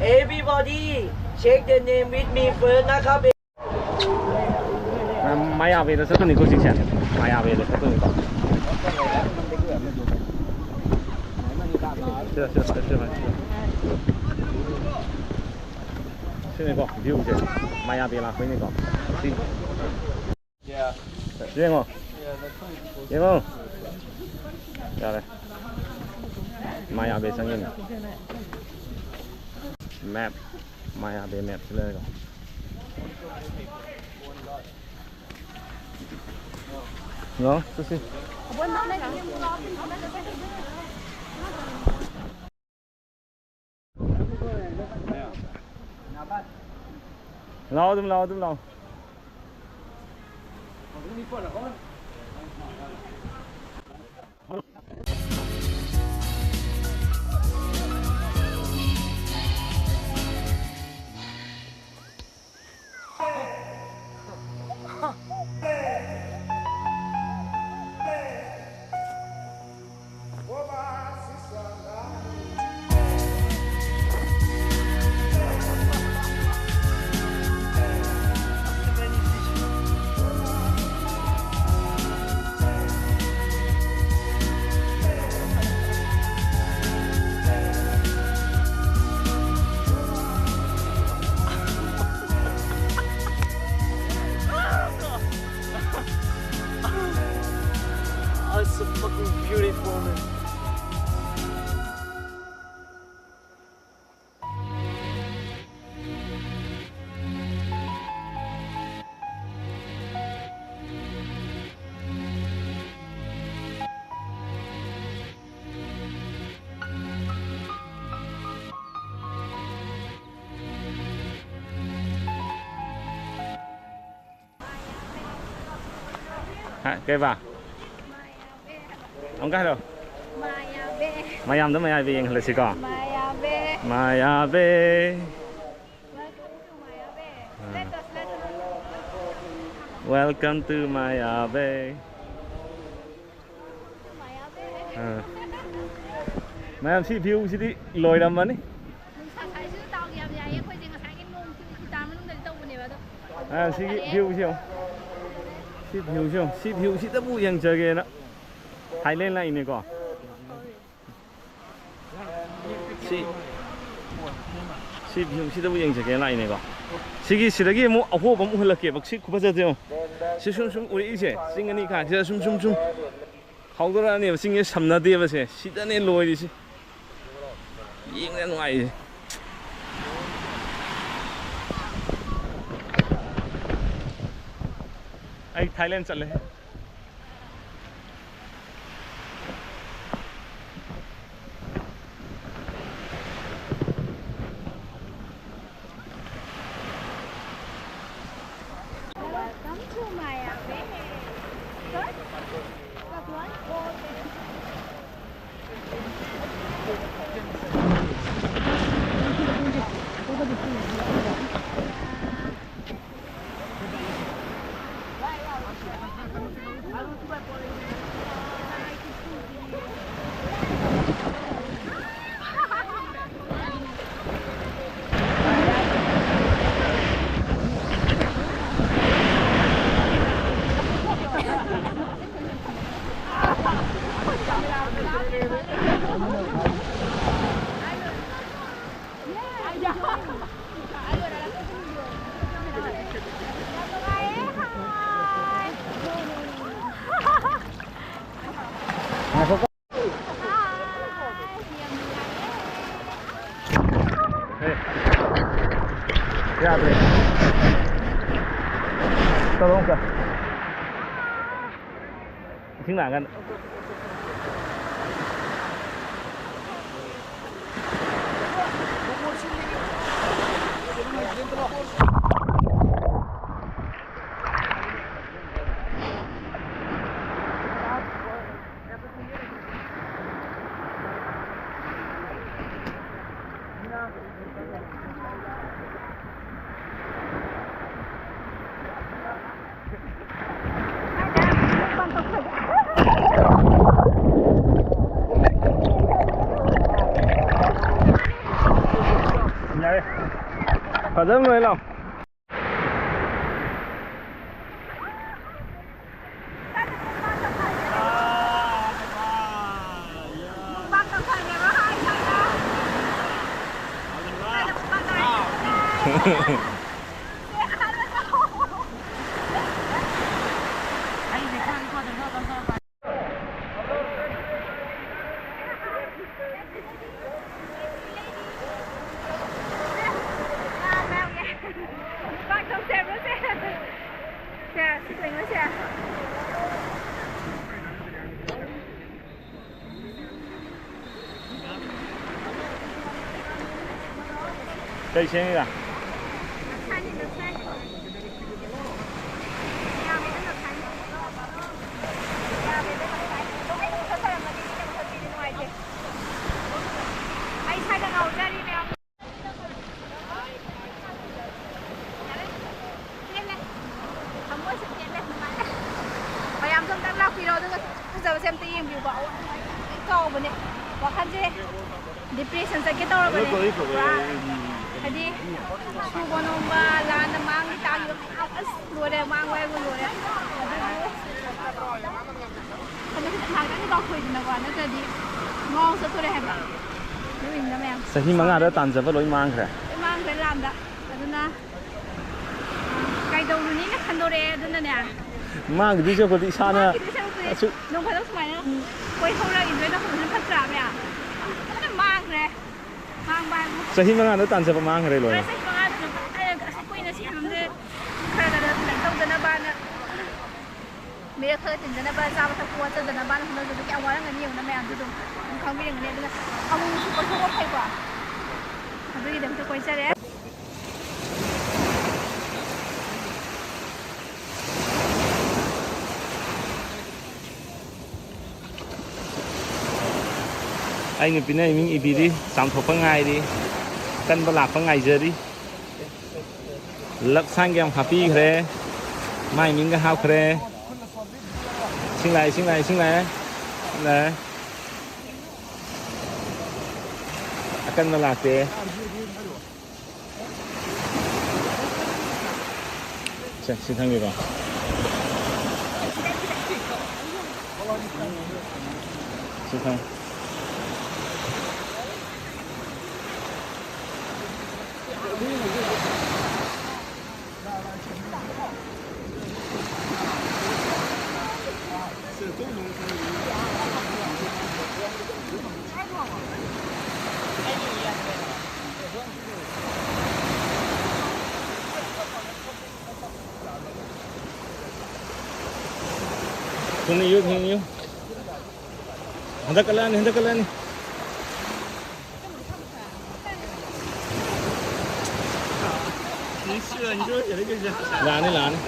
Everybody, check the name with me first นะครับ. ꯃꯌꯥꯕꯤꯗ ꯆꯠꯇꯣꯏꯅꯤꯀꯣ ꯍꯧꯖꯤꯛꯁꯦ. ꯃꯌꯥꯕꯤꯗ ꯆꯠꯇꯣꯏꯅꯤꯀꯣ. ꯁꯤꯗ, ꯁꯤꯗ, ꯁꯤꯗ, ꯁꯤꯗ. ꯁꯤꯅꯤꯀꯣ viewꯁꯦ. ꯃꯌꯥꯕꯤ ꯂꯥꯛꯄꯩꯅꯤꯀꯣ. ꯁꯤ. ꯌꯦꯡꯉꯣ. ꯌꯦꯡꯉꯣ. ꯌꯥꯔꯦ. ꯃꯌꯥꯕꯤ ꯆꯪꯉꯤꯅꯦ. Map. ꯃꯌꯥꯕꯤ mapꯁꯤ ꯂꯩꯔꯦꯀꯣ. ꯍꯜꯂꯣ, ꯆꯠꯁꯤ. ꯂꯥꯛꯑꯣ, ꯑꯗꯨꯝ ꯂꯥꯛꯑꯣ, ꯑꯗꯨꯝ ꯂꯥꯛꯑꯣ. ꯍꯥ, ꯀꯩꯕꯥ? ꯑꯃꯨꯛꯀ ꯍꯥꯏꯔꯣ꯫ ꯃꯌꯥꯝꯗ ꯃꯌꯥꯏꯕ ꯌꯦꯡꯍꯜꯂꯁꯤꯀꯣ꯫ ꯃꯌꯥꯕꯦ꯫ Welcome to ꯃꯌꯥꯕꯦ꯫ ꯑꯥ꯫ ꯃꯌꯥꯝ, ꯁꯤ view ꯁꯤꯗꯤ ꯂꯣꯏꯔꯝꯃꯅꯤ꯫ ꯅꯨꯡꯁꯥ ꯁꯥꯏꯁꯤꯁꯨ ꯗꯥꯎ ꯌꯥꯝ ꯌꯥꯏꯌꯦ꯫ ꯑꯩꯈꯣꯏꯁꯦ ꯉꯁꯥꯏꯒꯤ ꯅꯣꯡ ꯆꯨ ꯆꯨ ꯇꯥ ꯃꯅꯨꯡꯗꯗꯤ ꯇꯧꯕꯅꯦꯕ ꯑꯗꯣ꯫ ꯑꯥ, ꯁꯤꯒꯤ view ꯁꯤ ꯌꯦꯡꯉꯨ꯫ ꯁꯤ view ꯁꯤ ꯌꯦꯡꯉꯨ꯫ ꯁꯤ view ꯁꯤꯗꯕꯨ ꯌꯦꯡꯖꯒꯦꯅ Thailand ꯂꯥꯛꯏꯅꯦꯀꯣ꯫ ꯁꯤ, ꯁꯤ view ꯁꯤꯗꯕꯨ ꯌꯦꯡꯖꯒꯦꯅ ꯂꯥꯛꯏꯅꯦꯀꯣ꯫ ꯁꯤꯒꯤ, ꯁꯤꯗꯒꯤ ꯑꯃꯨꯛ ꯑꯍꯣꯕ ꯑꯃ ꯎꯍꯜꯂꯛꯀꯦꯕ꯫ ꯁꯤ ꯈꯨꯐꯖꯁꯦ ꯌꯦꯡꯉꯨ꯫ ꯁꯤ ꯁꯨꯝ ꯁꯨꯝ ꯎꯔꯛꯏꯁꯦ, ꯆꯤꯡ ꯑꯅꯤ ꯀꯥꯁꯤꯗ ꯁꯨꯝ ꯁꯨꯝ ꯁꯨꯝ ꯍꯧꯗꯣꯔꯛꯑꯅꯦꯕ꯫ ꯆꯤꯡꯁꯦ ꯁꯝꯅꯗꯦꯕꯁꯦ, ꯁꯤꯗꯅꯦ ꯂꯣꯏꯔꯤꯁꯦ꯫ ꯌꯦꯡꯕ ꯌꯥꯝ ꯅꯨꯡꯉꯥꯏꯌꯦ꯫ ꯑꯩ Thailand ꯆꯠꯂꯦ꯫ Welcome to Maya Bay. Good? Good one. ꯌꯥꯗ꯭ꯔꯦ꯫ ꯇꯧꯔꯣ ꯑꯃꯨꯛꯀ꯫ ꯏꯁꯤꯡ ꯂꯥꯛꯑꯀꯥꯟꯗ꯫ ꯌꯥꯔꯦ꯫ ꯐꯖꯅ ꯂꯣꯏ ꯂꯥꯎ꯫ ꯀꯩ ꯁꯦꯝꯃꯤꯕ? ꯑꯩ ꯁ꯭ꯋꯥꯏꯗ ꯉꯥꯎꯖꯔꯤ ꯃꯌꯥꯝ꯫ ꯄꯦꯜꯂꯦ꯫ ꯊꯃꯣꯏꯁꯦ ꯄꯦꯜꯂꯦ꯫ ꯅꯨꯡꯉꯥꯏꯔꯦ꯫ ꯃꯌꯥꯝꯁꯨ ꯑꯝꯇꯪ ꯂꯥꯛꯄꯤꯔꯣ, ꯑꯗꯨꯒ ꯐꯖꯕꯁꯦ ꯑꯝꯇ ꯌꯦꯡꯕꯤꯌꯨꯀꯣ꯫ ꯑꯩ ꯀꯥꯎꯕꯅꯦ꯫ ꯋꯥꯈꯜꯁꯦ depression ꯆꯠꯀꯦ ꯇꯧꯔꯕꯅꯦ꯫ ꯄꯨꯔꯥ ꯍꯥꯏꯗꯤ ꯁꯨꯕ ꯅꯣꯝꯕ, ꯂꯥꯟꯅ ꯃꯥꯡꯈꯤ ꯇꯥꯈꯤꯕ ꯃꯌꯥꯝ, ꯑꯁ, ꯂꯣꯏꯔꯦ, ꯃꯥꯡꯕ ꯍꯥꯏꯕꯨ ꯂꯣꯏꯔꯦ꯫ ꯑꯗꯨꯕꯨ ꯑꯗꯨ ꯈꯤꯇꯪ ꯉꯥꯏꯍꯥꯛꯇꯪꯗꯤ ꯂꯥꯎꯊꯣꯛꯏꯗꯅꯀꯣ, ꯅꯠꯇ꯭ꯔꯗꯤ ꯉꯥꯎ ꯆꯠꯇꯣꯔꯦ ꯍꯥꯏꯕ꯫ ꯑꯗꯨꯒꯤꯅꯤꯗ ꯃꯌꯥꯝ꯫ ꯆꯍꯤ ꯃꯉꯥꯗ ꯇꯥꯟꯖꯕ ꯂꯣꯏ ꯃꯥꯡꯈ꯭ꯔꯦ꯫ ꯂꯣꯏ ꯃꯥꯡꯈ꯭ꯔꯦ ꯂꯥꯟꯗ꯫ ꯑꯗꯨꯅ ꯀꯩꯗꯧꯔꯨꯅꯤꯅ ꯈꯟꯗꯣꯔꯛꯑꯦ꯫ ꯑꯗꯨꯅꯅꯦ, ꯃꯥꯡꯈꯤꯗꯣꯏ ꯁꯔꯨꯛꯄꯨꯗꯤ ꯏꯁꯥꯅ ꯃꯥꯡꯈꯤꯗꯣꯏ ꯁꯔꯨꯛꯄꯨꯗꯤ ꯑꯁꯨꯛ ꯅꯣꯡ ꯐꯥꯗꯣꯛ ꯁꯨꯃꯥꯏꯅ ꯀꯣꯏꯍꯧꯔ enjoy ꯇꯧꯍꯧꯕꯅ ꯐꯠꯇ꯭ꯔꯥ ꯃꯌꯥꯝ? ꯂꯣꯏꯅ ꯃꯥꯡꯈ꯭ꯔꯦ꯫ ꯃꯥꯡꯕ ꯍꯥꯏꯕꯨ ꯆꯍꯤ ꯃꯉꯥꯗ ꯇꯥꯟꯖꯕ ꯃꯥꯡꯈ꯭ꯔꯦ ꯂꯣꯏꯅ꯫ ꯆꯍꯤ ꯃꯉꯥꯗ ꯂꯣꯏ ꯃꯥꯡꯈ꯭ꯔꯦ꯫ ꯑꯁꯨꯛ ꯀꯨꯏꯅ ꯁꯤ ꯐꯤꯕꯝꯁꯦ ꯈꯔ ꯈꯔ ꯀꯩꯅꯣ ꯇꯧꯗꯅꯕꯅ, ꯃꯤꯔꯛ ꯈꯔ ꯇꯤꯟꯗꯅꯕ, ꯆꯥꯕ ꯊꯛꯄ ꯋꯥꯠꯆꯗꯅꯕꯅ ꯍꯣꯠꯅꯖꯕ ꯀꯌꯥꯝ ꯋꯥꯔꯝꯒꯅꯤ ꯌꯦꯡꯉꯨꯅ ꯃꯌꯥꯝꯁꯨ ꯑꯗꯨꯝ ꯑꯗꯨꯝ ꯈꯪꯕꯤꯔꯝꯒꯅꯤ꯫ ꯑꯗꯨꯅ ꯑꯃꯨꯛ ꯑꯃꯨꯛꯁꯨ ꯀꯣꯏꯊꯣꯛꯄ ꯐꯩꯀꯣ꯫ ꯑꯗꯨꯒꯤꯗꯃꯛꯇ ꯀꯣꯏꯖꯔꯦ꯫ ꯑꯩ ꯅꯨꯄꯤꯅ ꯏꯃꯤꯡ ꯏꯕꯤꯔꯤ, ꯆꯥꯝꯊꯣꯛꯄ ꯉꯥꯏꯔꯤ꯫ ꯑꯀꯟꯕ ꯂꯥꯛꯄ ꯉꯥꯏꯖꯔꯤ꯫ ꯂꯞ ꯁꯥꯏꯟꯒ ꯌꯥꯝ ꯍꯥꯞꯄꯤꯈ꯭ꯔꯦ꯫ ꯃꯥꯏ ꯃꯤꯡꯒ ꯍꯥꯞꯈ꯭ꯔꯦ꯫ ꯏꯁꯤꯡ ꯂꯥꯛꯑꯦ, ꯏꯁꯤꯡ ꯂꯥꯛꯑꯦ, ꯏꯁꯤꯡ ꯂꯥꯛꯑꯦ꯫ ꯏꯁꯤꯡ ꯂꯥꯛꯑꯦ꯫ ꯑꯀꯟꯕ ꯂꯥꯛꯇꯦ꯫ ꯁꯦ, ꯁꯤ ꯊꯝꯒꯦꯀꯣ꯫ ꯁꯤ ꯊꯝ꯫ ꯊꯨꯅ ꯏꯌꯨ, ꯊꯨꯅ ꯏꯌꯨ꯫ ꯍꯟꯗꯛ ꯀꯜꯂꯛꯑꯅꯤ, ꯍꯟꯗꯛ ꯀꯜꯂꯛꯑꯅꯤ꯫ ꯂꯥꯛꯑꯅꯤ, ꯂꯥꯛꯑꯅꯤ꯫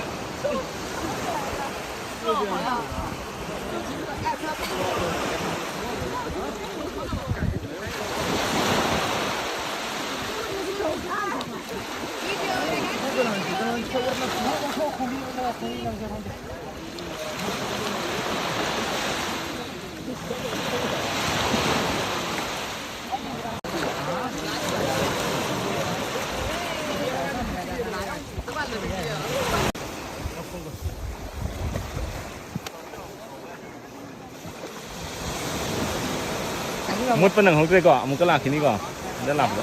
ꯃꯨꯠꯄ ꯅꯪꯍꯧꯗ꯭ꯔꯦꯀꯣ, ꯑꯃꯨꯛꯀ ꯂꯥꯛꯈꯤꯅꯤꯀꯣ, ꯍꯟꯗꯛ ꯂꯥꯛꯄꯗ꯫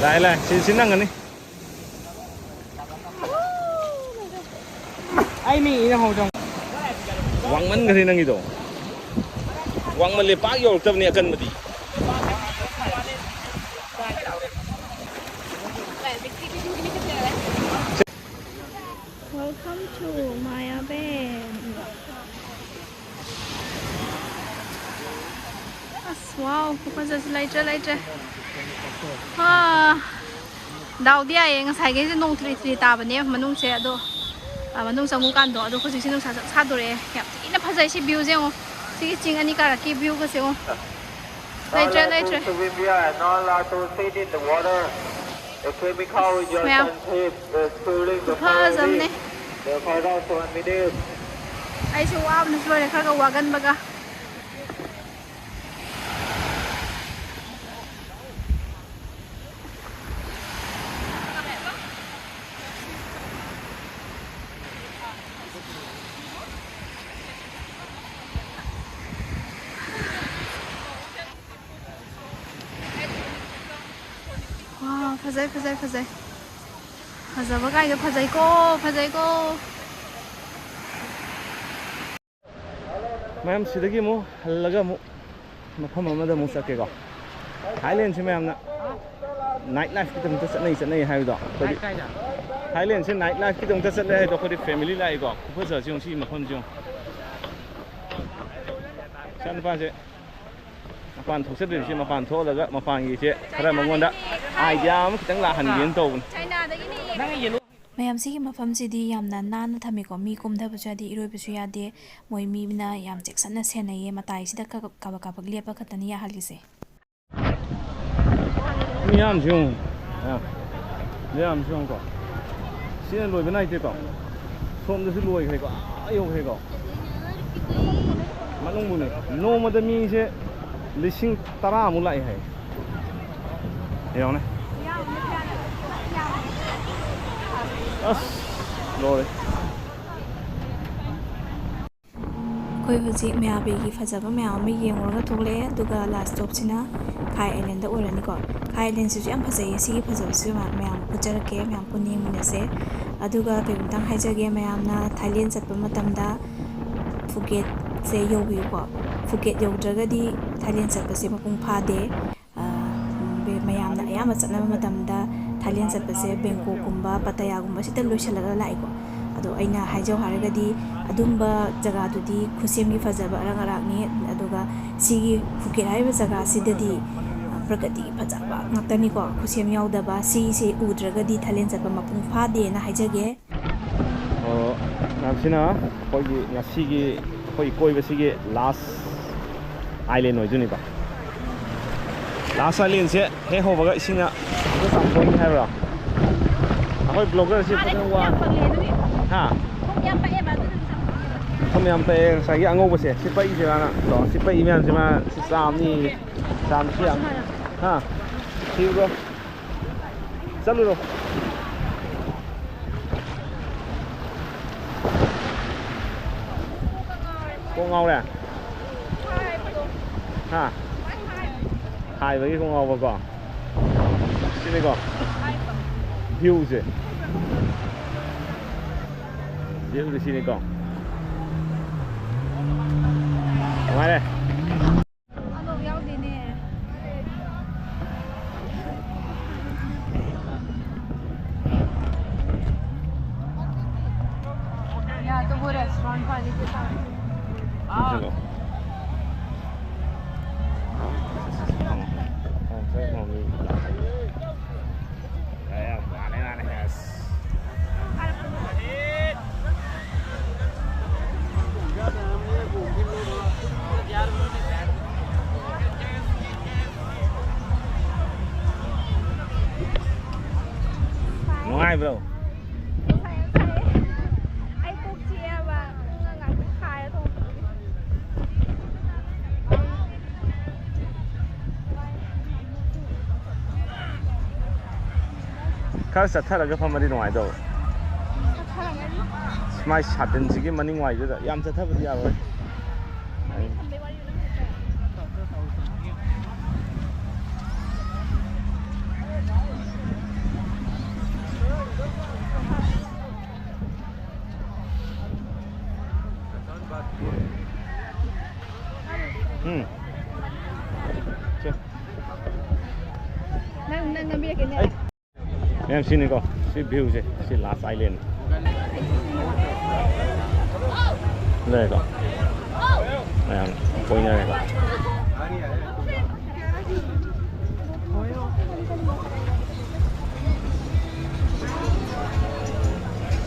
ꯂꯥꯛꯑꯦ, ꯂꯥꯛꯑꯦ, ꯁꯤ, ꯁꯤ ꯅꯪꯒꯅꯤ꯫ ꯑꯩ ꯃꯤ ꯏꯅ ꯍꯧꯗꯣꯡ꯫ ꯋꯥꯡꯃꯟꯈ꯭ꯔꯦ ꯅꯪꯒꯤꯗꯣ꯫ ꯋꯥꯡꯃꯜꯂꯦ, ꯄꯥꯛ ꯌꯧꯔꯛꯇꯕꯅꯦ ꯑꯀꯟꯕꯗꯤ꯫ Welcome to Maya Band. ꯑꯁ, wow, ꯈꯨꯐꯖꯁꯤ ꯂꯩꯇ꯭ꯔꯦ, ꯂꯩꯇ꯭ꯔꯦ꯫ ꯑꯥ, ꯗꯥꯎꯗꯤ ꯌꯥꯏꯌꯦ, ꯉꯁꯥꯏꯈꯩꯁꯦ ꯅꯣꯡ ꯊꯤꯔꯤ ꯊꯤꯔꯤ ꯇꯥꯕꯅꯦ ꯃꯅꯨꯡꯁꯦ, ꯑꯗꯣ, ꯑ, ꯃꯅꯨꯡ ꯆꯪꯉꯨꯀꯥꯟꯗꯣ, ꯑꯗꯣ ꯍꯧꯖꯤꯛꯁꯤ ꯅꯨꯡꯁꯥ ꯁꯛ ꯁꯥꯗꯣꯔꯛꯑꯦ꯫ ꯌꯥꯝ ꯊꯤꯅ ꯐꯖꯩ ꯁꯤ view ꯁꯦ ꯌꯦꯡꯉꯣ꯫ ꯁꯤꯒꯤ ꯆꯤꯡ ꯑꯅꯤ ꯀꯥꯔꯛꯀꯤ view ꯒꯁꯦ ꯌꯦꯡꯉꯣ꯫ ꯂꯩꯇ꯭ꯔꯦ, ꯂꯩꯇ꯭ꯔꯦ꯫ Not allowed to swim in the water. The chemical in your ꯃꯌꯥꯝ, sunshade is cooling the ꯈꯨꯐꯖ ꯑꯃꯅꯦ꯫ Fire. The fire down for one minute. ꯑꯩꯁꯨ ꯋꯥꯕꯅꯁꯨ ꯂꯣꯏꯔꯦ, ꯈꯔꯒ ꯋꯥꯒꯟꯕꯒ꯫ ꯋꯥ, ꯐꯖꯩ, ꯐꯖꯩ, ꯐꯖꯩ꯫ ꯐꯖꯕ ꯀꯥꯏꯗꯣ ꯐꯖꯩꯀꯣ, ꯐꯖꯩꯀꯣ꯫ ꯃꯌꯥꯝ, ꯁꯤꯗꯒꯤ ꯑꯃꯨꯛ ꯍꯜꯂꯒ ꯑꯃꯨꯛ ꯃꯐꯝ ꯑꯃꯗ ꯑꯃꯨꯛ ꯆꯠꯀꯦꯀꯣ꯫ ꯊꯥꯏꯂꯦꯟꯁꯤ ꯃꯌꯥꯝꯅ ꯅꯥꯏꯠ ꯂꯥꯏꯐꯀꯤꯗꯃꯛꯇ ꯆꯠꯅꯩ, ꯆꯠꯅꯩ ꯍꯥꯏꯕꯗꯣ ꯑꯩꯈꯣꯏꯗꯤ꯫ ꯀꯥꯏ, ꯀꯥꯏꯗ? ꯊꯥꯏꯂꯦꯟꯁꯦ ꯅꯥꯏꯠ ꯂꯥꯏꯐꯀꯤꯗꯃꯛꯇ ꯆꯠꯂꯦ ꯍꯥꯏꯗꯣ ꯑꯩꯈꯣꯏꯗꯤ ꯐꯦꯃꯤꯂꯤ ꯂꯥꯛꯏꯀꯣ꯫ ꯈꯨꯐꯖꯁꯤ ꯌꯦꯡꯉꯨ, ꯁꯤ ꯃꯐꯝꯁꯤ ꯌꯦꯡꯉꯨ꯫ ꯏꯆꯥ ꯅꯨꯄꯥꯁꯦ ꯃꯄꯥꯟ ꯊꯣꯛꯆꯗ꯭ꯔꯤꯕꯁꯤ, ꯃꯄꯥꯟ ꯊꯣꯛꯍꯜꯂꯒ ꯃꯄꯥꯟꯒꯤꯁꯦ ꯈꯔ ꯃꯉꯣꯟꯗ ꯑꯥꯏꯗꯤꯌꯥ ꯑꯃꯈꯤꯇꯪ ꯂꯥꯛꯍꯟꯒꯦꯅ ꯇꯧꯕꯅꯤ꯫ ꯆꯥꯏꯅꯥꯗꯒꯤꯅꯦ꯫ ꯃꯌꯥꯝ, ꯁꯤꯒꯤ ꯃꯐꯝꯁꯤꯗꯤ ꯌꯥꯝꯅ ꯅꯥꯟꯅ ꯊꯝꯃꯤꯀꯣ꯫ ꯃꯤ ꯀꯨꯝꯊꯕꯁꯨ ꯌꯥꯗꯦ, ꯏꯔꯣꯏꯕꯁꯨ ꯌꯥꯗꯦ꯫ ꯃꯣꯏ ꯃꯤꯅ ꯌꯥꯝ ꯆꯦꯛꯁꯤꯟꯅ ꯁꯦꯟꯅꯩꯌꯦ꯫ ꯃꯇꯥꯏꯁꯤꯗ ꯀꯥꯕꯛ ꯀꯥꯕꯛ ꯀꯥꯕꯛ ꯂꯦꯞꯄ ꯈꯛꯇꯅꯤ ꯌꯥꯍꯜꯂꯤꯁꯦ꯫ ꯃꯤꯌꯥꯝꯁꯤ ꯌꯦꯡꯉꯨ꯫ ꯑꯥ, ꯃꯤꯌꯥꯝꯁꯤ ꯌꯦꯡꯉꯨꯀꯣ꯫ ꯁꯤꯅ ꯂꯣꯏꯕ ꯅꯥꯏꯗꯦꯀꯣ꯫ ꯁꯣꯝꯗꯁꯨ ꯂꯣꯏꯈ꯭ꯔꯦꯀꯣ꯫ ꯑꯥ ꯌꯧꯈ꯭ꯔꯦꯀꯣ꯫ ꯃꯅꯨꯡꯕꯨꯅꯦ꯫ ꯅꯣꯡꯃꯗ ꯃꯤꯁꯦ ꯂꯤꯁꯤꯡ ꯇꯔꯥꯃꯨꯛ ꯂꯥꯛꯑꯦ ꯍꯥꯏ꯫ ꯌꯦꯡꯉꯨꯅꯦ꯫ ꯑꯁ, ꯂꯣꯏꯔꯦ꯫ ꯑꯩꯈꯣꯏ ꯍꯧꯖꯤꯛ ꯃꯌꯥꯕꯤꯒꯤ ꯐꯖꯕ ꯃꯌꯥꯝ ꯑꯃ ꯌꯦꯡꯉꯨꯔꯒ ꯊꯣꯛꯂꯛꯑꯦ, ꯑꯗꯨꯒ ꯂꯥꯁ ꯁ꯭ꯇꯣꯞꯁꯤꯅ ꯈꯥꯏ ꯑꯥꯏꯂꯦꯟꯗ ꯑꯣꯏꯔꯅꯤꯀꯣ꯫ ꯈꯥꯏ ꯑꯥꯏꯂꯦꯟꯁꯤꯁꯨ ꯌꯥꯝ ꯐꯖꯩꯌꯦ꯫ ꯁꯤꯒꯤ ꯐꯖꯕꯁꯤꯁꯨ ꯃꯌꯥꯝ ꯎꯠꯆꯔꯛꯀꯦ, ꯃꯌꯥꯝ ꯄꯨꯟꯅ ꯌꯦꯡꯃꯤꯟꯅꯁꯦ꯫ ꯑꯗꯨꯒ ꯀꯩꯅꯣꯝꯇꯪ ꯍꯥꯏꯖꯒꯦ, ꯃꯌꯥꯝꯅ ꯊꯥꯏꯂꯦꯟ ꯆꯠꯄ ꯃꯇꯝꯗ ꯐꯨꯀꯦꯠꯁꯦ ꯌꯧꯕꯤꯌꯨꯀꯣ꯫ ꯐꯨꯀꯦꯠ ꯌꯧꯗ꯭ꯔꯒꯗꯤ ꯊꯥꯏꯂꯦꯟ ꯆꯠꯄꯁꯦ ꯃꯄꯨꯡ ꯐꯥꯗꯦ꯫ ꯑ, ꯃꯌꯥꯝꯅ ꯑꯌꯥꯝꯕ ꯆꯠꯅꯕ ꯃꯇꯝꯗ ꯊꯥꯏꯂꯦꯟ ꯆꯠꯄꯁꯦ ꯕꯦꯡꯀꯣꯛꯀꯨꯝꯕ ꯄꯇꯌꯥꯒꯨꯝꯕꯁꯤꯗ ꯂꯣꯏꯁꯤꯜꯂꯒ ꯂꯥꯛꯏꯀꯣ꯫ ꯑꯗꯣ ꯑꯩꯅ ꯍꯥꯏꯖꯧ ꯍꯥꯏꯔꯒꯗꯤ ꯑꯗꯨꯝꯕ ꯖꯒꯥꯗꯨꯗꯤ ꯈꯨꯠꯁꯦꯝꯒꯤ ꯐꯖꯕ ꯑꯔꯛ ꯑꯔꯥꯛꯅꯤ꯫ ꯑꯗꯨꯒ ꯁꯤꯒꯤ ꯐꯨꯀꯦꯠ ꯍꯥꯏꯔꯤꯕ ꯖꯒꯥꯁꯤꯗꯗꯤ, ꯑ, ꯄ꯭ꯔꯀ꯭ꯔꯤꯇꯤꯒꯤ ꯐꯖꯕ ꯉꯥꯛꯇꯅꯤꯀꯣ꯫ ꯈꯨꯠꯁꯦꯝ ꯌꯥꯎꯗꯕ, ꯁꯤꯁꯦ ꯎꯗ꯭ꯔꯒꯗꯤ ꯊꯥꯏꯂꯦꯟ ꯆꯠꯄ ꯃꯄꯨꯡ ꯐꯥꯗꯦꯅ ꯍꯥꯏꯖꯒꯦ꯫ ꯑꯣ, ꯃꯌꯥꯝꯁꯤꯅ ꯑꯩꯈꯣꯏꯒꯤ ꯉꯁꯤꯒꯤ ꯑꯩꯈꯣꯏ ꯀꯣꯏꯕꯁꯤꯒꯤ ꯂꯥꯁ ꯑꯥꯏꯂꯦꯟ ꯑꯣꯏꯗꯣꯏꯅꯤꯀꯣ꯫ Last Island ꯁꯦ ꯍꯦꯛ ꯍꯧꯕꯒ ꯏꯁꯤꯡꯅ ꯍꯦꯛꯇ ꯆꯥꯝꯊꯣꯛꯏ ꯍꯥꯏꯕ꯭ꯔꯣ? ꯑꯩꯈꯣꯏ vlogger ꯁꯦ ꯐꯖꯅ ꯋꯥ- ꯍꯥ? ꯊꯨꯝ ꯌꯥꯝ ꯄꯛꯑꯦ꯫ ꯉꯁꯥꯏꯒꯤ ꯑꯉꯧꯕꯁꯦ ꯁꯤ ꯄꯛꯏꯁꯦ ꯃꯥꯅ꯫ ꯁꯤ ꯄꯛꯏ ꯃꯌꯥꯝꯁꯦ ꯃꯥ ꯁꯤ ꯆꯥꯝꯅꯤ꯫ ꯆꯥꯝꯁꯤ ꯌꯥꯝ꯫ ꯍꯥ? ꯁꯤꯕ꯭ꯔꯣ? ꯆꯠꯂꯨꯔꯣ꯫ ꯀꯣꯛ ꯉꯥꯎꯔꯦ? ꯍꯥ? ꯍꯥꯏꯕꯒꯤ ꯀꯣꯛ ꯉꯥꯎꯕꯀꯣ? ꯁꯤꯅꯤꯀꯣ? View ꯁꯦ꯫ View ꯁꯦ ꯁꯤꯅꯤꯀꯣ? ꯅꯨꯡꯉꯥꯏꯔꯦ꯫ ꯑꯗꯣ ꯌꯥꯎꯗꯦꯅꯦ꯫ ꯌꯥ, ꯇꯨꯕꯨ restaurant ꯈ꯭ꯋꯥꯏꯗꯒꯤ ꯇꯥꯡꯉꯦ꯫ ꯆꯠꯂꯣ꯫ ꯅꯨꯡꯉꯥꯏꯕ꯭ꯔꯣ? ꯅꯨꯡꯁꯥ ꯌꯥꯝ ꯁꯥꯏꯌꯦ꯫ ꯑꯩ ꯀꯣꯛ ꯆꯤꯛꯑꯦꯕ꯫ ꯉꯥꯏꯍꯥꯛꯇꯪ ꯈꯥꯏꯔ ꯊꯣꯛꯂꯛꯄꯗꯨꯗꯤ꯫ ꯈꯔ ꯆꯠꯊꯔꯒ ꯐꯝꯃꯗꯤ ꯅꯨꯡꯉꯥꯏꯗꯧꯕ꯫ ꯃꯥꯏ ꯁꯥꯇꯤꯟꯁꯤꯒꯤ ꯃꯅꯤꯡ ꯋꯥꯏꯗꯨꯗ ꯌꯥꯝ ꯆꯠꯊꯕꯗꯤ ꯌꯥꯔꯣꯏ꯫ ꯎꯝ꯫ ꯁꯦ꯫ ꯅꯪ, ꯅꯪ ꯅꯝꯕꯤꯔꯛꯀꯦꯅꯦ꯫ ꯑꯩ ꯃꯌꯥꯝ ꯁꯤꯅꯤꯀꯣ, ꯁꯤ view ꯁꯦ, ꯁꯤ Last Island꯫ ꯂꯩꯔꯦꯀꯣ꯫ ꯃꯌꯥꯝ ꯀꯣꯏꯅꯔꯦꯀꯣ꯫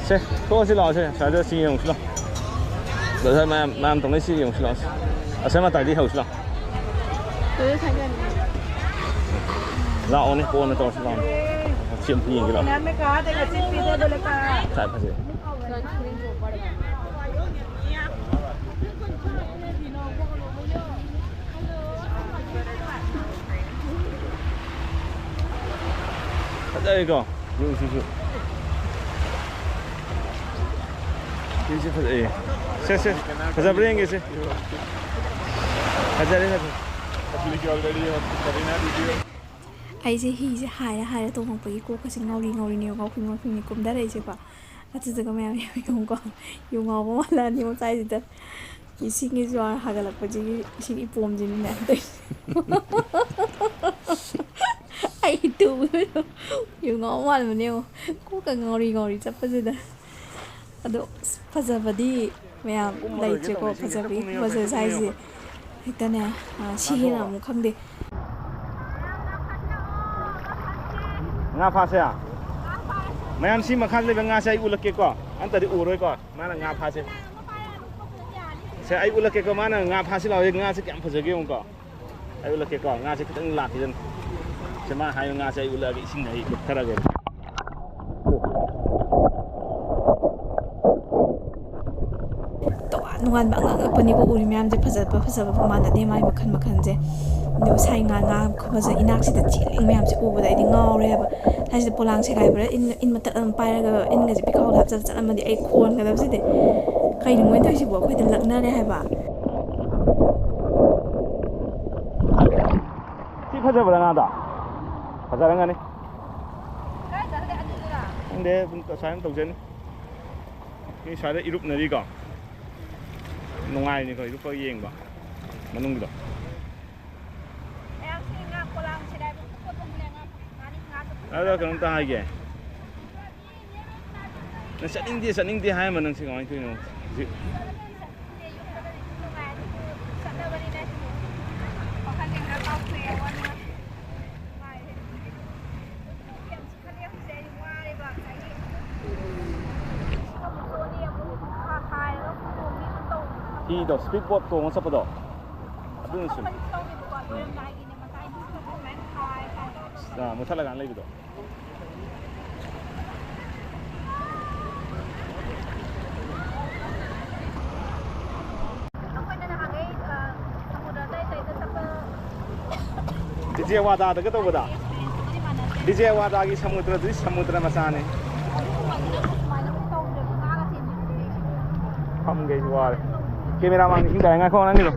ꯁꯦ, ꯊꯣꯛꯑꯁꯤ ꯂꯥꯛꯑꯣꯁꯦ, ꯁ꯭ꯋꯥꯏꯗ ꯁꯤ ꯌꯦꯡꯉꯨꯁꯤ ꯂꯥꯛꯑꯣ꯫ ꯕ꯭ꯔꯗꯔ ꯃꯌꯥꯝ, ꯃꯌꯥꯝ ꯇꯧꯅꯩ ꯁꯤ ꯌꯦꯡꯉꯨꯁꯤ ꯂꯥꯛꯑꯣꯁꯦ꯫ ꯑꯁꯣꯝ ꯃꯇꯥꯏꯗꯒꯤ ꯍꯧꯁꯤ ꯂꯥꯛꯑꯣ꯫ ꯂꯣꯏꯔꯦ ꯁ꯭ꯋꯥꯏꯗ ꯌꯥꯅꯤ꯫ ꯂꯥꯛꯑꯣꯅꯦ, ꯀꯣꯟꯅ ꯇꯧꯔꯁꯤ, ꯂꯥꯛꯑꯣꯅꯦ꯫ ꯁꯤ ꯑꯝꯇ ꯌꯦꯡꯒꯦ ꯂꯥꯛꯑꯣ꯫ ꯁꯥꯏ ꯐꯖꯩ꯫ ꯐꯖꯔꯦꯀꯣ꯫ ꯌꯦꯡꯉꯨ ꯁꯤꯁꯨ꯫ ꯁꯤꯁꯨ ꯐꯖꯩꯌꯦ꯫ ꯁꯦ, ꯁꯦ꯫ ꯐꯖꯕ꯭ꯔꯥ ꯌꯦꯡꯒꯦꯁꯦ꯫ ꯐꯖꯔꯦ, ꯐꯖꯔꯦ꯫ ꯑꯩꯁꯦ ꯍꯤꯁꯦ ꯍꯥꯏꯔ ꯍꯥꯏꯔ ꯇꯣꯡꯉꯛꯄꯒꯤ ꯀꯣꯛꯀꯁꯦ ꯉꯥꯎꯔꯤ ꯉꯥꯎꯔꯤꯅꯦꯕ, ꯉꯥꯎꯐꯩ ꯉꯥꯎꯐꯩꯅꯦ ꯀꯨꯝꯊꯔꯛꯏꯁꯦꯀꯣ꯫ ꯑꯗꯨꯗꯨꯒ ꯃꯌꯥꯝ ꯌꯦꯡꯉꯨꯀꯣ, ꯌꯨ ꯉꯥꯎꯕ ꯃꯥꯜꯂꯛꯑꯅꯤ ꯉꯁꯥꯏꯁꯤꯗ꯫ ꯏꯁꯤꯡꯒꯤ ꯖ꯭ꯋꯥꯔ ꯍꯥꯒꯠꯂꯛꯄꯁꯤꯒꯤ ꯏꯁꯤꯡ ꯏꯄꯣꯝꯁꯤꯅꯅꯦ ꯇꯧꯔꯤꯁꯦ꯫ ꯑꯩ ꯇꯨꯕꯗꯣ ꯌꯨ ꯉꯥꯎꯕ ꯃꯥꯟꯕꯅꯦ ꯌꯦꯡꯉꯣ, ꯀꯣꯛꯀ ꯉꯥꯎꯔꯤ ꯉꯥꯎꯔꯤ ꯆꯠꯄꯁꯤꯗ꯫ ꯑꯗꯣ ꯑꯁ, ꯐꯖꯕꯗꯤ ꯃꯌꯥꯝ ꯂꯩꯇ꯭ꯔꯦꯀꯣ꯫ ꯐꯖꯕꯒꯤ ꯐꯖꯁꯦ ꯍꯥꯏꯁꯦ ꯍꯦꯛꯇꯅꯦ, ꯑ, ꯁꯤ ꯍꯦꯟꯅ ꯑꯃꯨꯛ ꯈꯪꯗꯦ꯫ ꯉꯥ ꯐꯥꯁꯦ꯫ ꯃꯌꯥꯝ ꯁꯤ ꯃꯈꯥꯗ ꯂꯩꯕ ꯉꯥꯁꯦ ꯑꯩ ꯎꯠꯂꯛꯀꯦꯀꯣ꯫ ꯑꯝꯇꯗꯤ ꯎꯔꯣꯏꯀꯣ꯫ ꯃꯥꯅ ꯉꯥ ꯐꯥꯁꯦ꯫ ꯁꯦ, ꯑꯩ ꯎꯠꯂꯛꯀꯦꯀꯣ꯫ ꯃꯥꯅ ꯉꯥ ꯐꯥꯁꯤ ꯂꯥꯎꯋꯦ꯫ ꯉꯥꯁꯦ ꯀꯌꯥꯝ ꯐꯖꯒꯦ ꯌꯦꯡꯉꯨꯀꯣ꯫ ꯑꯩ ꯎꯠꯂꯛꯀꯦꯀꯣ꯫ ꯉꯥꯁꯦ ꯈꯤꯇꯪ ꯂꯥꯛꯈꯤꯁꯅꯨ꯫ ꯁꯦ, ꯃꯥ ꯍꯥꯏꯕ ꯉꯥꯁꯦ ꯑꯩ ꯎꯠꯂꯛꯑꯒꯦ꯫ ꯏꯁꯤꯡꯗ ꯑꯩ ꯂꯨꯞꯊꯔꯒꯦ꯫ ꯇꯣꯉꯥꯟ ꯇꯣꯉꯥꯟꯕ ꯑꯉꯛ ꯑꯉꯛꯄꯅꯤꯀꯣ ꯎꯔꯤ ꯃꯌꯥꯝꯁꯦ꯫ ꯐꯖꯕ ꯐꯖꯕꯕꯨ ꯃꯥꯟꯅꯗꯦ ꯃꯥꯏ ꯃꯈꯜ ꯃꯈꯜꯁꯦ꯫ ꯑꯗꯨꯒ ꯁꯥꯏ ꯉꯥ, ꯉꯥ ꯈꯨꯐꯖ, ꯏꯅꯥꯛꯁꯤꯗ ꯆꯦꯜꯂꯤ ꯃꯌꯥꯝꯁꯦ ꯎꯕꯗ ꯑꯩꯗꯤ ꯉꯥꯎꯔꯦ ꯍꯥꯏꯕ꯫ ꯁꯥꯏꯁꯤꯗ ꯄꯣꯂꯥꯡ ꯁꯦꯒꯥꯏꯕ꯭ꯔꯥ, ꯏꯟ, ꯏꯟ ꯃꯇꯠ ꯑꯃ ꯄꯥꯏꯔꯒ ꯏꯟꯒꯁꯦ ꯄꯤꯈꯥꯎꯗ ꯍꯥꯞꯆꯜꯂ ꯆꯠꯂꯝꯃꯗꯤ ꯑꯩ ꯈꯣꯟꯒꯗꯕꯁꯤꯗꯤ꯫ ꯀꯩꯅꯣ ꯃꯣꯏꯅ ꯇꯧꯔꯤꯁꯤꯕꯣ? ꯑꯩꯈꯣꯏꯗ ꯂꯛꯅꯔꯦ ꯍꯥꯏꯕ꯫ ꯁꯤ ꯐꯖꯕ꯭ꯔꯥ ꯉꯥꯗꯣ? ꯐꯖꯔꯝꯒꯅꯤ꯫ ꯈꯪꯗꯦ, ꯑꯗꯨꯝ ꯑꯁꯨꯃꯥꯏꯅ ꯇꯧꯖꯅꯤ꯫ ꯃꯤ ꯁ꯭ꯋꯥꯏꯗ ꯏꯔꯨꯞꯅꯔꯤꯀꯣ꯫ ꯅꯨꯡꯉꯥꯏꯅꯤꯀꯣ ꯏꯔꯨꯞꯄ ꯌꯦꯡꯕ ꯃꯅꯨꯡꯒꯤꯗꯣ꯫ ꯑꯗꯣ ꯀꯩꯅꯣꯝꯇ ꯍꯥꯏꯒꯦ꯫ ꯅꯪ ꯆꯠꯅꯤꯡꯗꯦ, ꯆꯠꯅꯤꯡꯗꯦ ꯍꯥꯏꯔꯝꯕ ꯅꯪꯁꯦ ꯀꯃꯥꯏꯅ ꯇꯧꯔꯤꯅꯣ? ꯍꯧꯖꯤꯛ ꯍꯤꯗꯣ, ꯁ꯭ꯄꯤꯠ ꯕꯣꯠ ꯇꯣꯡꯉ ꯆꯠꯄꯗꯣ꯫ ꯑꯗꯨꯅꯁꯨ꯫ ꯎꯝ꯫ ꯑꯥ, ꯃꯨꯊꯠꯂꯀꯥꯟꯗ ꯂꯩꯕꯗꯣ꯫ ꯑꯩꯈꯣꯏꯅ ꯅꯍꯥꯟꯒꯩ, ꯑ, ꯁꯃꯨꯗ꯭ꯔ ꯑꯇꯩ ꯑꯇꯩꯗ ꯆꯠꯄ ꯕꯤꯖꯦꯋꯥꯗꯥꯗꯒ ꯇꯧꯕꯗ꯫ ꯕꯤꯖꯦꯋꯥꯗꯥꯒꯤ ꯁꯃꯨꯗ꯭ꯔꯗꯨꯗꯤ ꯁꯃꯨꯗ꯭ꯔ ꯃꯆꯥꯅꯤ꯫ ꯐꯝꯒꯦ ꯑꯩꯁꯨ ꯋꯥꯔꯦ꯫ ꯀꯦꯃꯦꯔꯥ ꯃꯥꯡꯗ ꯏꯁꯤꯡ ꯇꯥꯔꯦ꯫ ꯉꯥꯏꯈꯣ ꯅꯪꯒꯤꯗꯣ꯫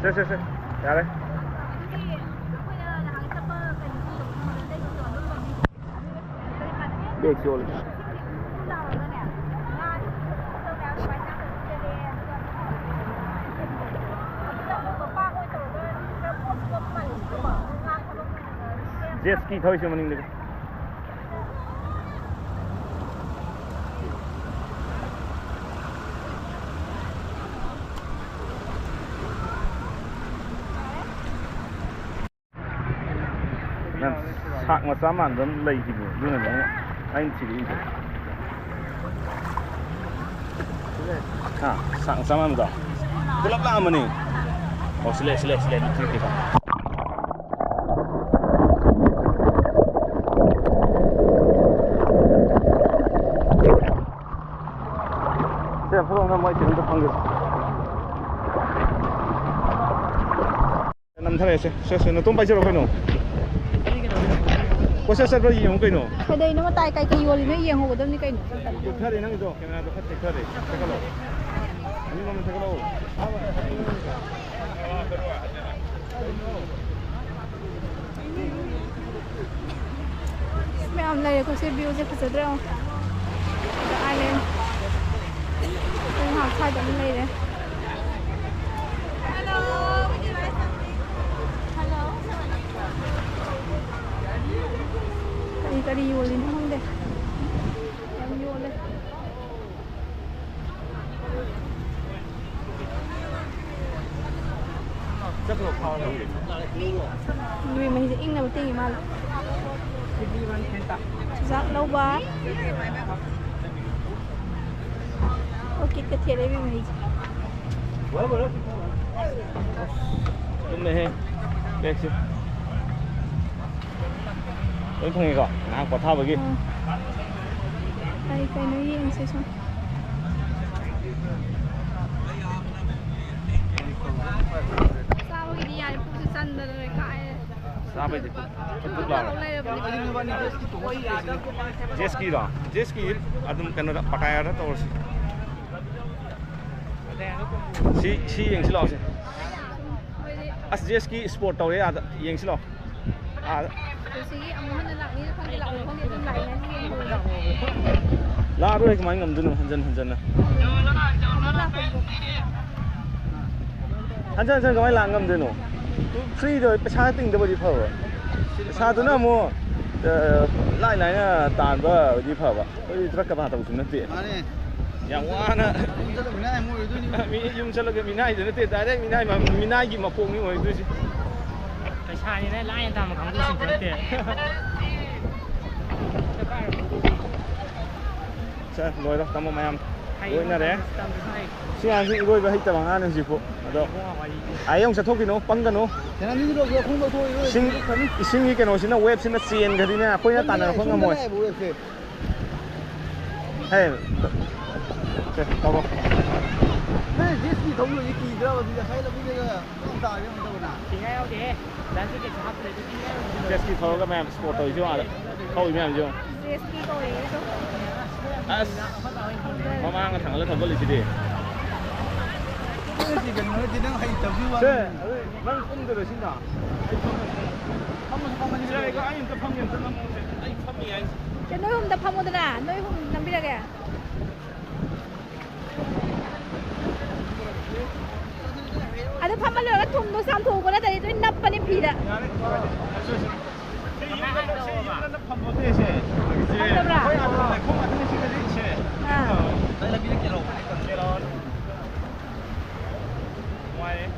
ꯁꯦ, ꯁꯦ, ꯁꯦ꯫ ꯌꯥꯔꯦ꯫ ꯕꯦꯛ ꯆꯣꯜꯂꯦ꯫ Z ski ꯊꯧꯔꯤꯁꯦ ꯃꯅꯤꯡꯗꯒꯤ꯫ ꯅꯪ ꯁꯥꯛ ꯃꯆꯥ ꯃꯥꯟꯕ ꯑꯃ ꯂꯩꯈꯤꯕꯅꯦ, ꯑꯗꯨꯅꯅꯦ ꯑꯩꯅ, ꯑꯩꯅ ꯊꯤꯔꯛꯏꯗꯣ꯫ ꯍꯥ? ꯁꯥꯛ ꯃꯆꯥ ꯃꯥꯟꯕꯗꯣ? ꯄꯨꯂꯞ ꯂꯥꯛꯑꯝꯕꯅꯤ꯫ ꯑꯣ, ꯁꯤ ꯂꯩ, ꯁꯤ ꯂꯩ, ꯁꯤ ꯂꯩ, ꯑꯗꯨ ꯊꯤꯔꯛꯀꯦꯀꯣ꯫ ꯁꯦ, ꯐꯣꯇꯣ ꯅꯝꯃꯣ, ꯑꯩ ꯀꯩꯅꯣꯝꯇ ꯐꯝꯒꯦ꯫ ꯅꯝꯊꯔꯛꯑꯦꯁꯦ꯫ ꯁꯦ, ꯁꯦ, ꯅꯇꯣꯝ ꯄꯥꯏꯖꯔꯣ ꯀꯩꯅꯣ꯫ ꯀꯣꯏꯆꯠ ꯆꯠꯄ꯭ꯔꯥ ꯌꯦꯡꯉꯨ ꯀꯩꯅꯣ꯫ ꯀꯩꯗꯧꯅꯣ ꯃꯇꯥꯏ ꯀꯩ ꯀꯩ ꯌꯣꯜꯂꯤꯅꯣ ꯌꯦꯡꯍꯧꯒꯗꯕꯅꯤ ꯀꯩꯅꯣ꯫ ꯌꯦꯛꯊꯔꯦ ꯅꯪꯒꯤꯗꯣ, ꯀꯦꯃꯦꯔꯥꯗꯣ ꯈꯔ ꯊꯦꯛꯊꯔꯦ꯫ ꯊꯦꯛꯀꯠꯂꯣ꯫ ꯑꯅꯤꯃꯛ ꯊꯦꯛꯀꯠꯂꯣ꯫ ꯃꯌꯥꯝ ꯂꯩꯔꯦꯀꯣ꯫ ꯁꯤ ꯚ꯭ꯌꯨꯁꯦ ꯐꯖꯗ꯭ꯔꯣ? ꯑꯥꯏꯂꯦꯟ꯫ ꯑꯩꯈꯣꯏ ꯉꯥꯏꯍꯥꯛ ꯁ꯭ꯋꯥꯏꯗ ꯑꯗꯨꯝ ꯂꯩꯔꯦ꯫ ꯀꯔꯤ ꯀꯔꯤ ꯌꯣꯜꯂꯤꯅꯣ ꯈꯪꯗꯦ꯫ ꯌꯥꯝ ꯌꯣꯜꯂꯦ꯫ ꯂꯨꯏ ꯃꯍꯤꯁꯦ ꯏꯪꯅꯕ ꯇꯤꯡꯉꯤ ꯃꯥꯜꯂꯦ꯫ ꯆꯨꯖꯥꯛ ꯂꯧꯕ꯫ ꯑꯣꯔꯀꯤꯠꯀ ꯊꯦꯠꯂꯦ ꯂꯨꯏ ꯃꯍꯤꯁꯦ꯫ ꯂꯨꯝꯃꯦꯍꯦ ꯕꯦꯒꯁꯦ꯫ ꯂꯣꯏ ꯐꯪꯉꯤꯀꯣ ꯉꯥꯏꯍꯥꯛ ꯄꯣꯊꯥꯕꯒꯤ꯫ ꯎꯝ꯫ ꯀꯩ ꯀꯩꯅꯣ ꯌꯦꯡꯁꯦ ꯁꯨꯝ꯫ ꯆꯥꯕꯒꯤꯗꯤ ꯌꯥꯔꯦ, ꯄꯨꯛꯁꯦ ꯆꯟꯗꯅ ꯂꯣꯏ ꯀꯥꯏꯔꯦ꯫ ꯆꯥꯕꯩꯗꯤ ꯄꯨꯛ ꯄꯨꯛ ꯄꯨꯛ ꯂꯥꯎꯔꯦ꯫ ꯂꯩꯔꯕꯅꯤ꯫ ꯖꯦꯠꯁꯀꯤꯔꯣ? ꯖꯦꯠꯁꯀꯤ ꯑꯗꯨꯝ ꯀꯩꯅꯣꯗ ꯄꯇꯥꯌꯥꯗ ꯇꯧꯔꯁꯤ꯫ ꯁꯤ ꯁꯤ ꯌꯦꯡꯁꯤ ꯂꯥꯛꯑꯣꯁꯦ꯫ ꯑꯁ ꯖꯦꯠꯁꯀꯤ ꯁ꯭ꯄꯣꯔꯠ ꯇꯧꯔꯦ ꯑꯥꯗ ꯌꯦꯡꯁꯤ ꯂꯥꯛꯑꯣ꯫ ꯑꯥꯗ꯫ ꯁꯤꯒꯤ ꯑꯃꯨꯛ ꯍꯟꯅ ꯂꯥꯛꯅꯤꯅ ꯈꯪꯗꯦ, ꯂꯥꯛꯑꯣꯏ ꯈꯪꯗꯦ, ꯑꯗꯨꯝ ꯂꯥꯛꯑꯦ ꯍꯥꯏꯅ ꯌꯦꯡꯉꯨꯔꯦ꯫ ꯂꯥꯛꯑꯔꯣꯏ ꯀꯃꯥꯏꯅ ꯉꯝꯗꯣꯏꯅꯣ ꯍꯟꯖꯟ ꯍꯟꯖꯟꯅ꯫ ꯑꯃꯨꯛ ꯂꯥꯛꯄꯗꯣ꯫ ꯍꯟꯖꯟ ꯍꯟꯖꯟ ꯀꯃꯥꯏꯅ ꯂꯥꯛ ꯉꯝꯗꯣꯏꯅꯣ? ꯐ꯭ꯔꯤꯗ ꯄꯩꯁꯥ ꯇꯤꯡꯗꯕꯗꯤ ꯐꯕ꯫ ꯄꯩꯁꯥꯗꯨꯅ ꯑꯃꯨꯛ, ꯑ, ꯂꯥꯏ ꯂꯥꯏꯅ ꯇꯥꯟꯕ ꯑꯣꯏꯗꯤ ꯐꯕ꯫ ꯑꯩꯈꯣꯏꯗꯤ ꯇ꯭ꯔꯛꯀ ꯚꯥ ꯇꯧꯕꯁꯨ ꯅꯠꯇꯦ꯫ ꯃꯥꯅꯦ꯫ ꯌꯥꯝ ꯋꯥꯅ ꯌꯨꯝ ꯆꯠꯂꯒ ꯃꯤꯅꯥꯏ ꯑꯃꯨꯛ ꯑꯣꯏꯗꯣꯏꯅꯤ꯫ ꯃꯤ ꯌꯨꯝ ꯆꯠꯂꯒ ꯃꯤꯅꯥꯏꯗꯨ ꯅꯠꯇꯦ, ꯗꯥꯏꯔꯦꯛ ꯃꯤꯅꯥꯏ ꯃ-, ꯃꯤꯅꯥꯏꯒꯤ ꯃꯀꯣꯛꯅꯤ ꯑꯣꯏꯗꯣꯏꯁꯦ꯫ ꯄꯩꯁꯥꯅꯤꯅ ꯂꯥꯏꯅ ꯇꯥꯟꯕ ꯀꯥꯡꯕꯨꯁꯤꯡꯗꯨ ꯅꯠꯇꯦ꯫ ꯁꯦ, ꯂꯣꯏꯔꯣ, ꯇꯝꯃꯣ ꯃꯌꯥꯝ꯫ ꯍꯩ, ꯂꯣꯏꯅꯔꯦ꯫ ꯇꯝꯕꯁꯨ ꯍꯩ꯫ ꯁꯤ ꯑꯉꯥꯡꯁꯤ ꯏꯔꯣꯏꯕ ꯍꯩꯇꯕ ꯑꯉꯥꯡꯅꯤ ꯍꯧꯖꯤꯛꯄꯨ꯫ ꯑꯗꯣ ꯏꯕꯨꯡꯉꯣ ꯋꯥꯔꯤꯗꯤ꯫ ꯑꯥ, ꯌꯦꯡꯉꯨ, ꯆꯠꯊꯣꯛꯈꯤꯅꯨ, ꯄꯪꯒꯅꯨ꯫ ꯀꯩꯅꯣ, ꯃꯤꯒꯤ ꯂꯣꯛꯁꯦ ꯈꯣꯡ ꯂꯧꯊꯣꯛꯑꯣ, ꯏꯔꯣꯏ, ꯏꯁꯤꯡ, ꯏꯔꯣꯏ ꯐꯅꯤ꯫ ꯏꯁꯤꯡꯒꯤ ꯀꯩꯅꯣꯁꯤꯅ, ꯋꯦꯞꯁꯤꯅ ꯆꯦꯟꯈ꯭ꯔꯗꯤꯅꯦ, ꯑꯩꯈꯣꯏꯅ ꯇꯥꯟꯅꯔꯛꯄ ꯁꯣꯝꯗ ꯉꯝꯃꯣꯏ꯫ ꯂꯥꯛꯑꯦꯕ ꯋꯦꯞꯁꯦ꯫ ꯍꯦ, ꯁꯦ, ꯇꯧꯔꯣ꯫ ꯅꯪ ꯖꯦꯠ ꯁ꯭ꯀꯤ ꯊꯧꯕꯗꯤ ꯀꯤꯗ꯭ꯔꯕ? ꯑꯗꯨꯗꯤ ꯉꯁꯥꯏ ꯂꯝꯕꯤꯗꯒ ꯇꯥꯔꯒꯦ ꯑꯃꯨꯛ ꯇꯧꯕꯅ꯫ ꯀꯤꯅꯤꯡꯉꯥꯏ ꯌꯥꯎꯗꯦꯍꯦ꯫ ꯂꯥꯏꯐ ꯖꯦꯀꯦꯠꯁꯨ ꯍꯥꯞꯇ꯭ꯔꯗꯤ ꯀꯤꯅꯤꯡꯉꯥꯏ ꯌꯥꯎꯗꯦ꯫ ꯖꯦꯠ ꯁ꯭ꯀꯤ ꯊꯧꯔꯒ ꯃꯌꯥꯝ ꯁ꯭ꯄꯣꯔꯠ ꯇꯧꯔꯤꯁꯦ ꯌꯦꯡꯉꯣ ꯑꯥꯗ꯫ ꯊꯧꯔꯤ ꯃꯌꯥꯝꯁꯦ ꯌꯦꯡꯉꯣ꯫ ꯖꯦꯠ ꯁ꯭ꯀꯤ ꯀꯧꯋꯦ ꯑꯗꯣ꯫ ꯑꯁ, ꯃꯃꯥꯡꯒ ꯊꯥꯡꯒꯠꯂ ꯊꯧꯒꯠꯂꯤꯁꯤꯗꯤ꯫ ꯁꯤ ꯀꯩꯅꯣ ꯅꯠꯇꯦ, ꯅꯪ ꯍꯩꯇꯕꯒꯤ ꯋꯥꯅꯤ꯫ ꯁꯦ, ꯑꯗꯨ ꯅꯪ ꯀꯨꯝꯗꯣꯏꯔꯣ ꯁꯤꯗ? ꯐꯝꯃꯁꯨ ꯐꯝꯃꯁꯤ ꯁꯦ, ꯀꯩꯗꯧꯔꯒꯦ? ꯑꯩ ꯑꯝꯇ ꯐꯝꯒꯦ, ꯑꯝꯇ ꯅꯝꯃꯣꯁꯦ꯫ ꯑꯩ ꯐꯝꯃꯤ ꯍꯥꯏꯁꯦ꯫ ꯁꯦ, ꯅꯣꯏ ꯑꯍꯨꯝꯗ ꯐꯝꯃꯣꯗꯅ, ꯅꯣꯏ ꯑꯍꯨꯝ ꯅꯝꯕꯤꯔꯒꯦ꯫ ꯑꯗꯨ ꯐꯝꯃ ꯂꯣꯏꯔꯒ ꯊꯨꯝꯗꯣ ꯆꯥꯝꯊꯣꯛꯎꯕ ꯅꯠꯇ꯭ꯔꯗꯤ ꯂꯣꯏ ꯅꯞꯄꯅꯤ ꯐꯤꯗ꯫ ꯌꯥꯔꯦ, ꯀꯩꯁꯨ ꯀꯥꯏꯗꯦ꯫ ꯁꯤ ꯌꯨꯝꯗ, ꯁꯤ ꯌꯨꯝꯗ ꯐꯝꯕ ꯅꯠꯇꯦ, ꯁꯦ꯫ ꯐꯝꯗꯕ꯭ꯔꯥ? ꯑꯩꯈꯣꯏ ꯑꯥꯗ ꯂꯩꯈꯣꯝ ꯉꯥꯛꯇꯅꯤ ꯁꯤꯗꯗꯤ, ꯁꯦ꯫ ꯑꯥ꯫ ꯅꯨꯡꯉꯥꯏꯔꯦ꯫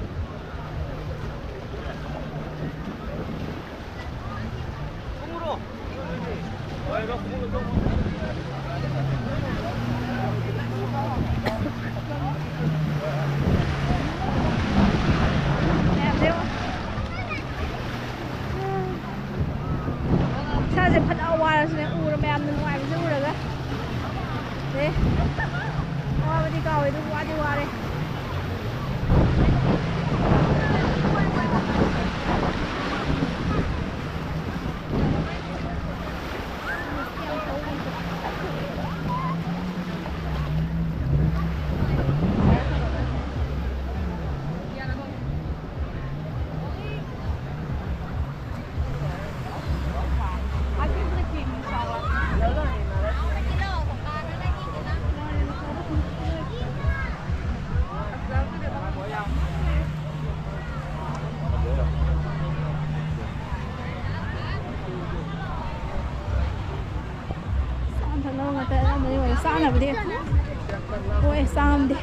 ꯍꯣꯏ, ꯆꯥꯝꯗꯦ꯫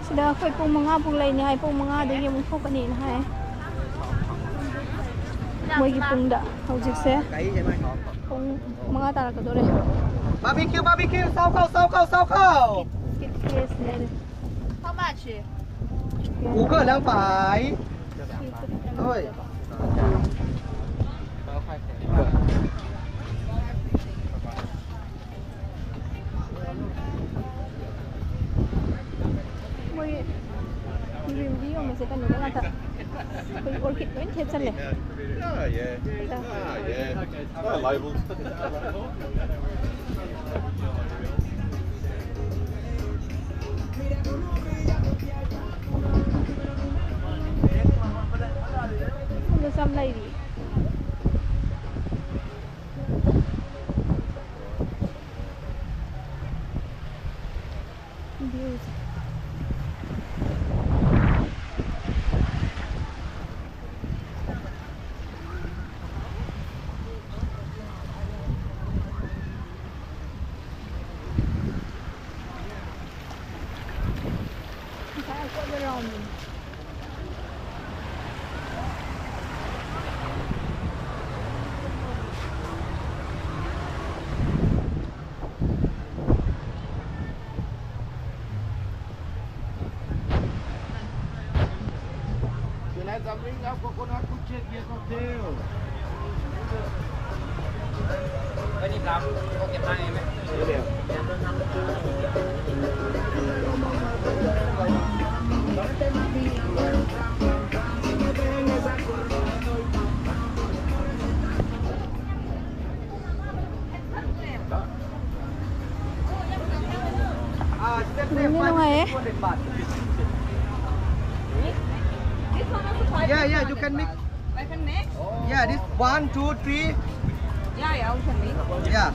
ꯁꯤꯗ ꯑꯩꯈꯣꯏ ꯄꯨꯡ ꯃꯉꯥ ꯐꯥꯎ ꯂꯩꯅꯤ ꯍꯥꯏ, ꯄꯨꯡ ꯃꯉꯥꯗꯒꯤ ꯑꯃꯨꯛ ꯊꯣꯛꯀꯅꯤꯅ ꯍꯥꯏ꯫ ꯃꯣꯏꯒꯤ ꯄꯨꯡꯗ ꯍꯧꯖꯤꯛꯁꯦ ꯄꯨꯡ ꯃꯉꯥ ꯇꯥꯔꯛꯀꯗꯣꯔꯦ꯫ Barbecue, barbecue, ꯁꯥꯎ ꯈꯥꯎ, ꯁꯥꯎ ꯈꯥꯎ, ꯁꯥꯎ ꯈꯥꯎ꯫ How much? 五个两百。对。ꯃꯣꯏ ꯔꯤꯝꯗꯤ ꯌꯣꯟꯕꯁꯦ ꯀꯩꯅꯣꯗ ꯉꯥꯛꯇ꯫ ꯑꯩꯈꯣꯏ ꯑꯣꯔꯀꯤꯗ ꯂꯣꯏ ꯊꯦꯠꯆꯜꯂꯦ꯫ Yeah, yeah. Yeah, yeah. Ah, labels. ꯁꯣꯝꯗꯁꯨ ꯌꯥꯝ ꯂꯩꯔꯤ꯫ Views. ꯉꯁꯥꯏ ꯑꯀꯣꯏꯕ round ꯅꯤ꯫ Can I have some ring of coconut to check your cocktail? ꯅꯨꯡꯉꯥꯏꯌꯦ꯫ Yeah, yeah, you can mix. I can mix? Yeah, this one, two, three. Yeah, yeah, we can mix. Yeah.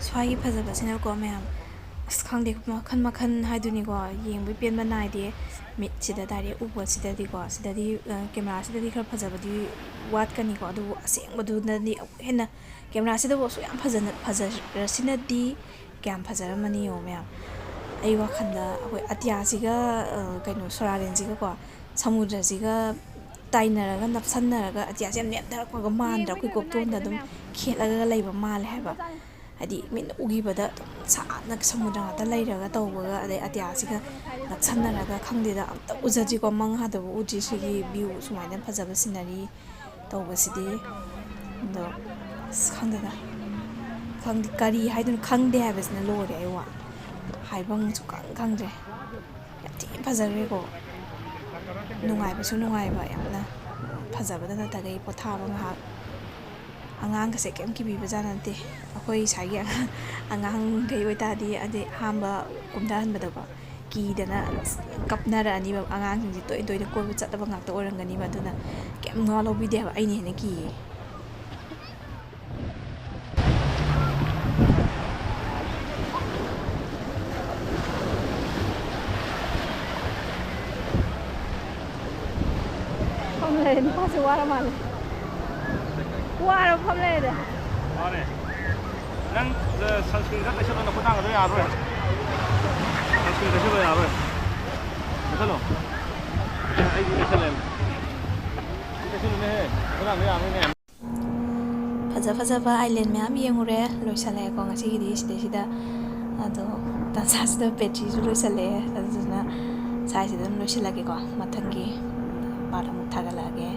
ꯁ꯭ꯋꯥꯏꯒꯤ ꯐꯖꯕꯁꯤꯅꯀꯣ ꯃꯌꯥꯝ, ꯑꯁ ꯈꯪꯗꯦ, ꯃꯈꯟ ꯃꯈꯟ ꯍꯥꯏꯗꯨꯅꯤꯀꯣ, ꯌꯦꯡꯕꯩ ꯄꯦꯟꯕ ꯅꯥꯏꯗꯦ꯫ ꯃꯤꯠꯁꯤꯗ direct ꯎꯕꯁꯤꯗꯗꯤꯀꯣ, ꯁꯤꯗꯗꯤ, ꯑ, camera ꯁꯤꯗꯗꯤ ꯈꯔ ꯐꯖꯕꯗꯤ ꯋꯥꯠꯀꯅꯤꯀꯣ, ꯑꯗꯨꯕꯨ ꯑꯁꯦꯡꯕꯗꯨꯅꯗꯤ ꯑꯃꯨꯛ ꯍꯦꯟꯅ, camera ꯁꯤꯗꯕꯨ ꯑꯁꯨꯛ ꯌꯥꯝ ꯐꯖꯅ, ꯐꯖꯔꯁꯤꯅꯗꯤ ꯀꯌꯥꯝ ꯐꯖꯔꯝꯃꯅꯤ ꯌꯦꯡꯉꯣ ꯃꯌꯥꯝ꯫ ꯑꯩ ꯋꯥꯈꯜꯗ ꯑꯩꯈꯣꯏ ꯑꯇꯤꯌꯥꯁꯤꯒ, ꯑ, ꯀꯩꯅꯣ, ꯁꯣꯔꯥꯔꯦꯟꯁꯤꯒꯀꯣ, ꯁꯃꯨꯗ꯭ꯔꯁꯤꯒ ꯇꯥꯏꯅꯔꯒ, ꯅꯞꯁꯟꯅꯔꯒ, ꯑꯇꯤꯌꯥꯁꯦ ꯌꯥꯝ ꯅꯦꯝꯊꯔꯛꯄꯒ ꯃꯥꯟꯗ꯭ꯔꯥ? ꯑꯩꯈꯣꯏ ꯀꯣꯛꯇꯣꯟꯗ ꯑꯗꯨꯝ ꯈꯦꯠꯂꯒ ꯂꯩꯕ ꯃꯥꯜꯂꯦ ꯍꯥꯏꯕ꯫ ꯍꯥꯏꯗꯤ ꯃꯤꯠꯅ ꯎꯈꯤꯕꯗ ꯑꯗꯨꯝ ꯁꯥꯡꯅ ꯁꯃꯨꯗ꯭ꯔ ꯉꯥꯛꯇ ꯂꯩꯔꯒ ꯇꯧꯕꯒ, ꯑꯗꯩ ꯑꯇꯤꯌꯥꯁꯤꯒ ꯅꯛꯁꯟꯅꯔꯒ, ꯈꯪꯗꯦꯗ, ꯑꯝꯇ ꯎꯖꯗ꯭ꯔꯤꯀꯣ, ꯃꯪꯍꯥꯗꯕꯨ ꯎꯗ꯭ꯔꯤ ꯁꯤꯒꯤ view ꯁꯨꯃꯥꯏꯅ ꯐꯖꯕ scenery ꯇꯧꯕꯁꯤꯗꯤ꯫ ꯑꯗꯣ ꯑꯁ ꯈꯪꯗꯦꯗ, ꯈꯪꯗꯦ ꯀꯔꯤ ꯍꯥꯏꯗꯣꯏꯅꯣ, ꯈꯪꯗꯦ ꯍꯥꯏꯕꯁꯤꯅ ꯂꯣꯏꯔꯦ ꯑꯩ ꯋꯥ꯫ ꯍꯥꯏꯐꯝ ꯁꯨꯈꯪ ꯈꯪꯗ꯭ꯔꯦ꯫ ꯌꯥꯝ ꯊꯤꯅ ꯐꯖꯈ꯭ꯔꯦꯀꯣ꯫ ꯅꯨꯡꯉꯥꯏꯕꯁꯨ ꯅꯨꯡꯉꯥꯏꯕ, ꯌꯥꯝꯅ ꯐꯖꯕꯗ ꯅꯠꯇꯈꯩ ꯄꯣꯊꯥꯕ ꯉꯥꯏꯍꯥꯛ ꯑꯉꯥꯡꯒꯁꯦ ꯀꯩꯝ ꯀꯤꯕꯤꯕꯖꯥꯠ ꯅꯠꯇꯦ꯫ ꯑꯩꯈꯣꯏ ꯁ꯭ꯋꯥꯏꯒꯤ ꯑꯉꯥꯡ, ꯑꯉꯥꯡꯈꯩ ꯑꯣꯏꯇꯥꯔꯗꯤ, ꯑꯗꯩ ꯑꯍꯥꯟꯕ ꯀꯨꯝꯊꯍꯟꯕꯗꯀꯣ, ꯀꯤꯗꯅ ꯀꯞꯅꯔꯛꯑꯅꯤꯕ꯫ ꯑꯉꯥꯡꯁꯤꯡꯁꯦ ꯇꯣꯏꯅ ꯇꯣꯏꯅ ꯀꯣꯏꯕ ꯆꯠꯂꯕ ꯉꯥꯛꯇ ꯑꯣꯏꯔꯝꯒꯅꯤꯕ, ꯑꯗꯨꯅ ꯀꯩꯝ ꯃꯋꯥ ꯂꯧꯕꯤꯗꯦ ꯍꯥꯏꯕ꯫ ꯑꯩꯅ ꯍꯦꯟꯅ ꯀꯤꯌꯦ꯫ ꯐꯝ ꯂꯩꯔꯦ, ꯅꯨꯄꯥꯁꯦ ꯋꯥꯔ ꯃꯥꯜꯂꯦ꯫ ꯋꯥꯔ ꯐꯝ ꯂꯩꯔꯦ꯫ ꯃꯥꯅꯦ꯫ ꯅꯪ, ꯑ, sunscreen ꯈꯔ ꯇꯩꯁꯜꯂꯣ, ꯅꯈꯨꯠ ꯅꯥꯒꯗ꯭ꯔꯥ? ꯌꯥꯔꯔꯣꯏ꯫ Sunscreen ꯇꯩꯁꯜꯂꯣ, ꯌꯥꯔꯔꯣꯏ꯫ ꯇꯩꯁꯜꯂꯣ꯫ ꯑꯩꯗꯤ ꯇꯩꯁꯜꯂꯦ꯫ ꯁꯤ ꯇꯩꯁꯜꯂꯨꯅꯦꯍꯦ꯫ ꯅꯈꯨꯠ ꯅꯥꯕ ꯌꯥꯔꯔꯣꯏꯅꯦ꯫ ꯐꯖ ꯐꯖꯕ island ꯃꯌꯥꯝ ꯌꯦꯡꯉꯨꯔꯦ, ꯂꯣꯏꯁꯜꯂꯛꯑꯦꯀꯣ ꯉꯁꯤꯒꯤꯗꯤ ꯁꯤꯗꯩꯁꯤꯗ꯫ ꯑꯗꯣ ꯇꯥꯟꯖꯥꯁꯤꯗ batteryꯁꯨ ꯂꯣꯏꯁꯜꯂꯛꯑꯦ, ꯑꯗꯨꯗꯨꯅ ꯁ꯭ꯋꯥꯏꯁꯤꯗ ꯑꯗꯨꯝ ꯂꯣꯏꯁꯤꯜꯂꯒꯦꯀꯣ꯫ ꯃꯊꯪꯒꯤ part ꯑꯃꯨꯛ ꯊꯥꯒꯠꯂꯛꯑꯒꯦ꯫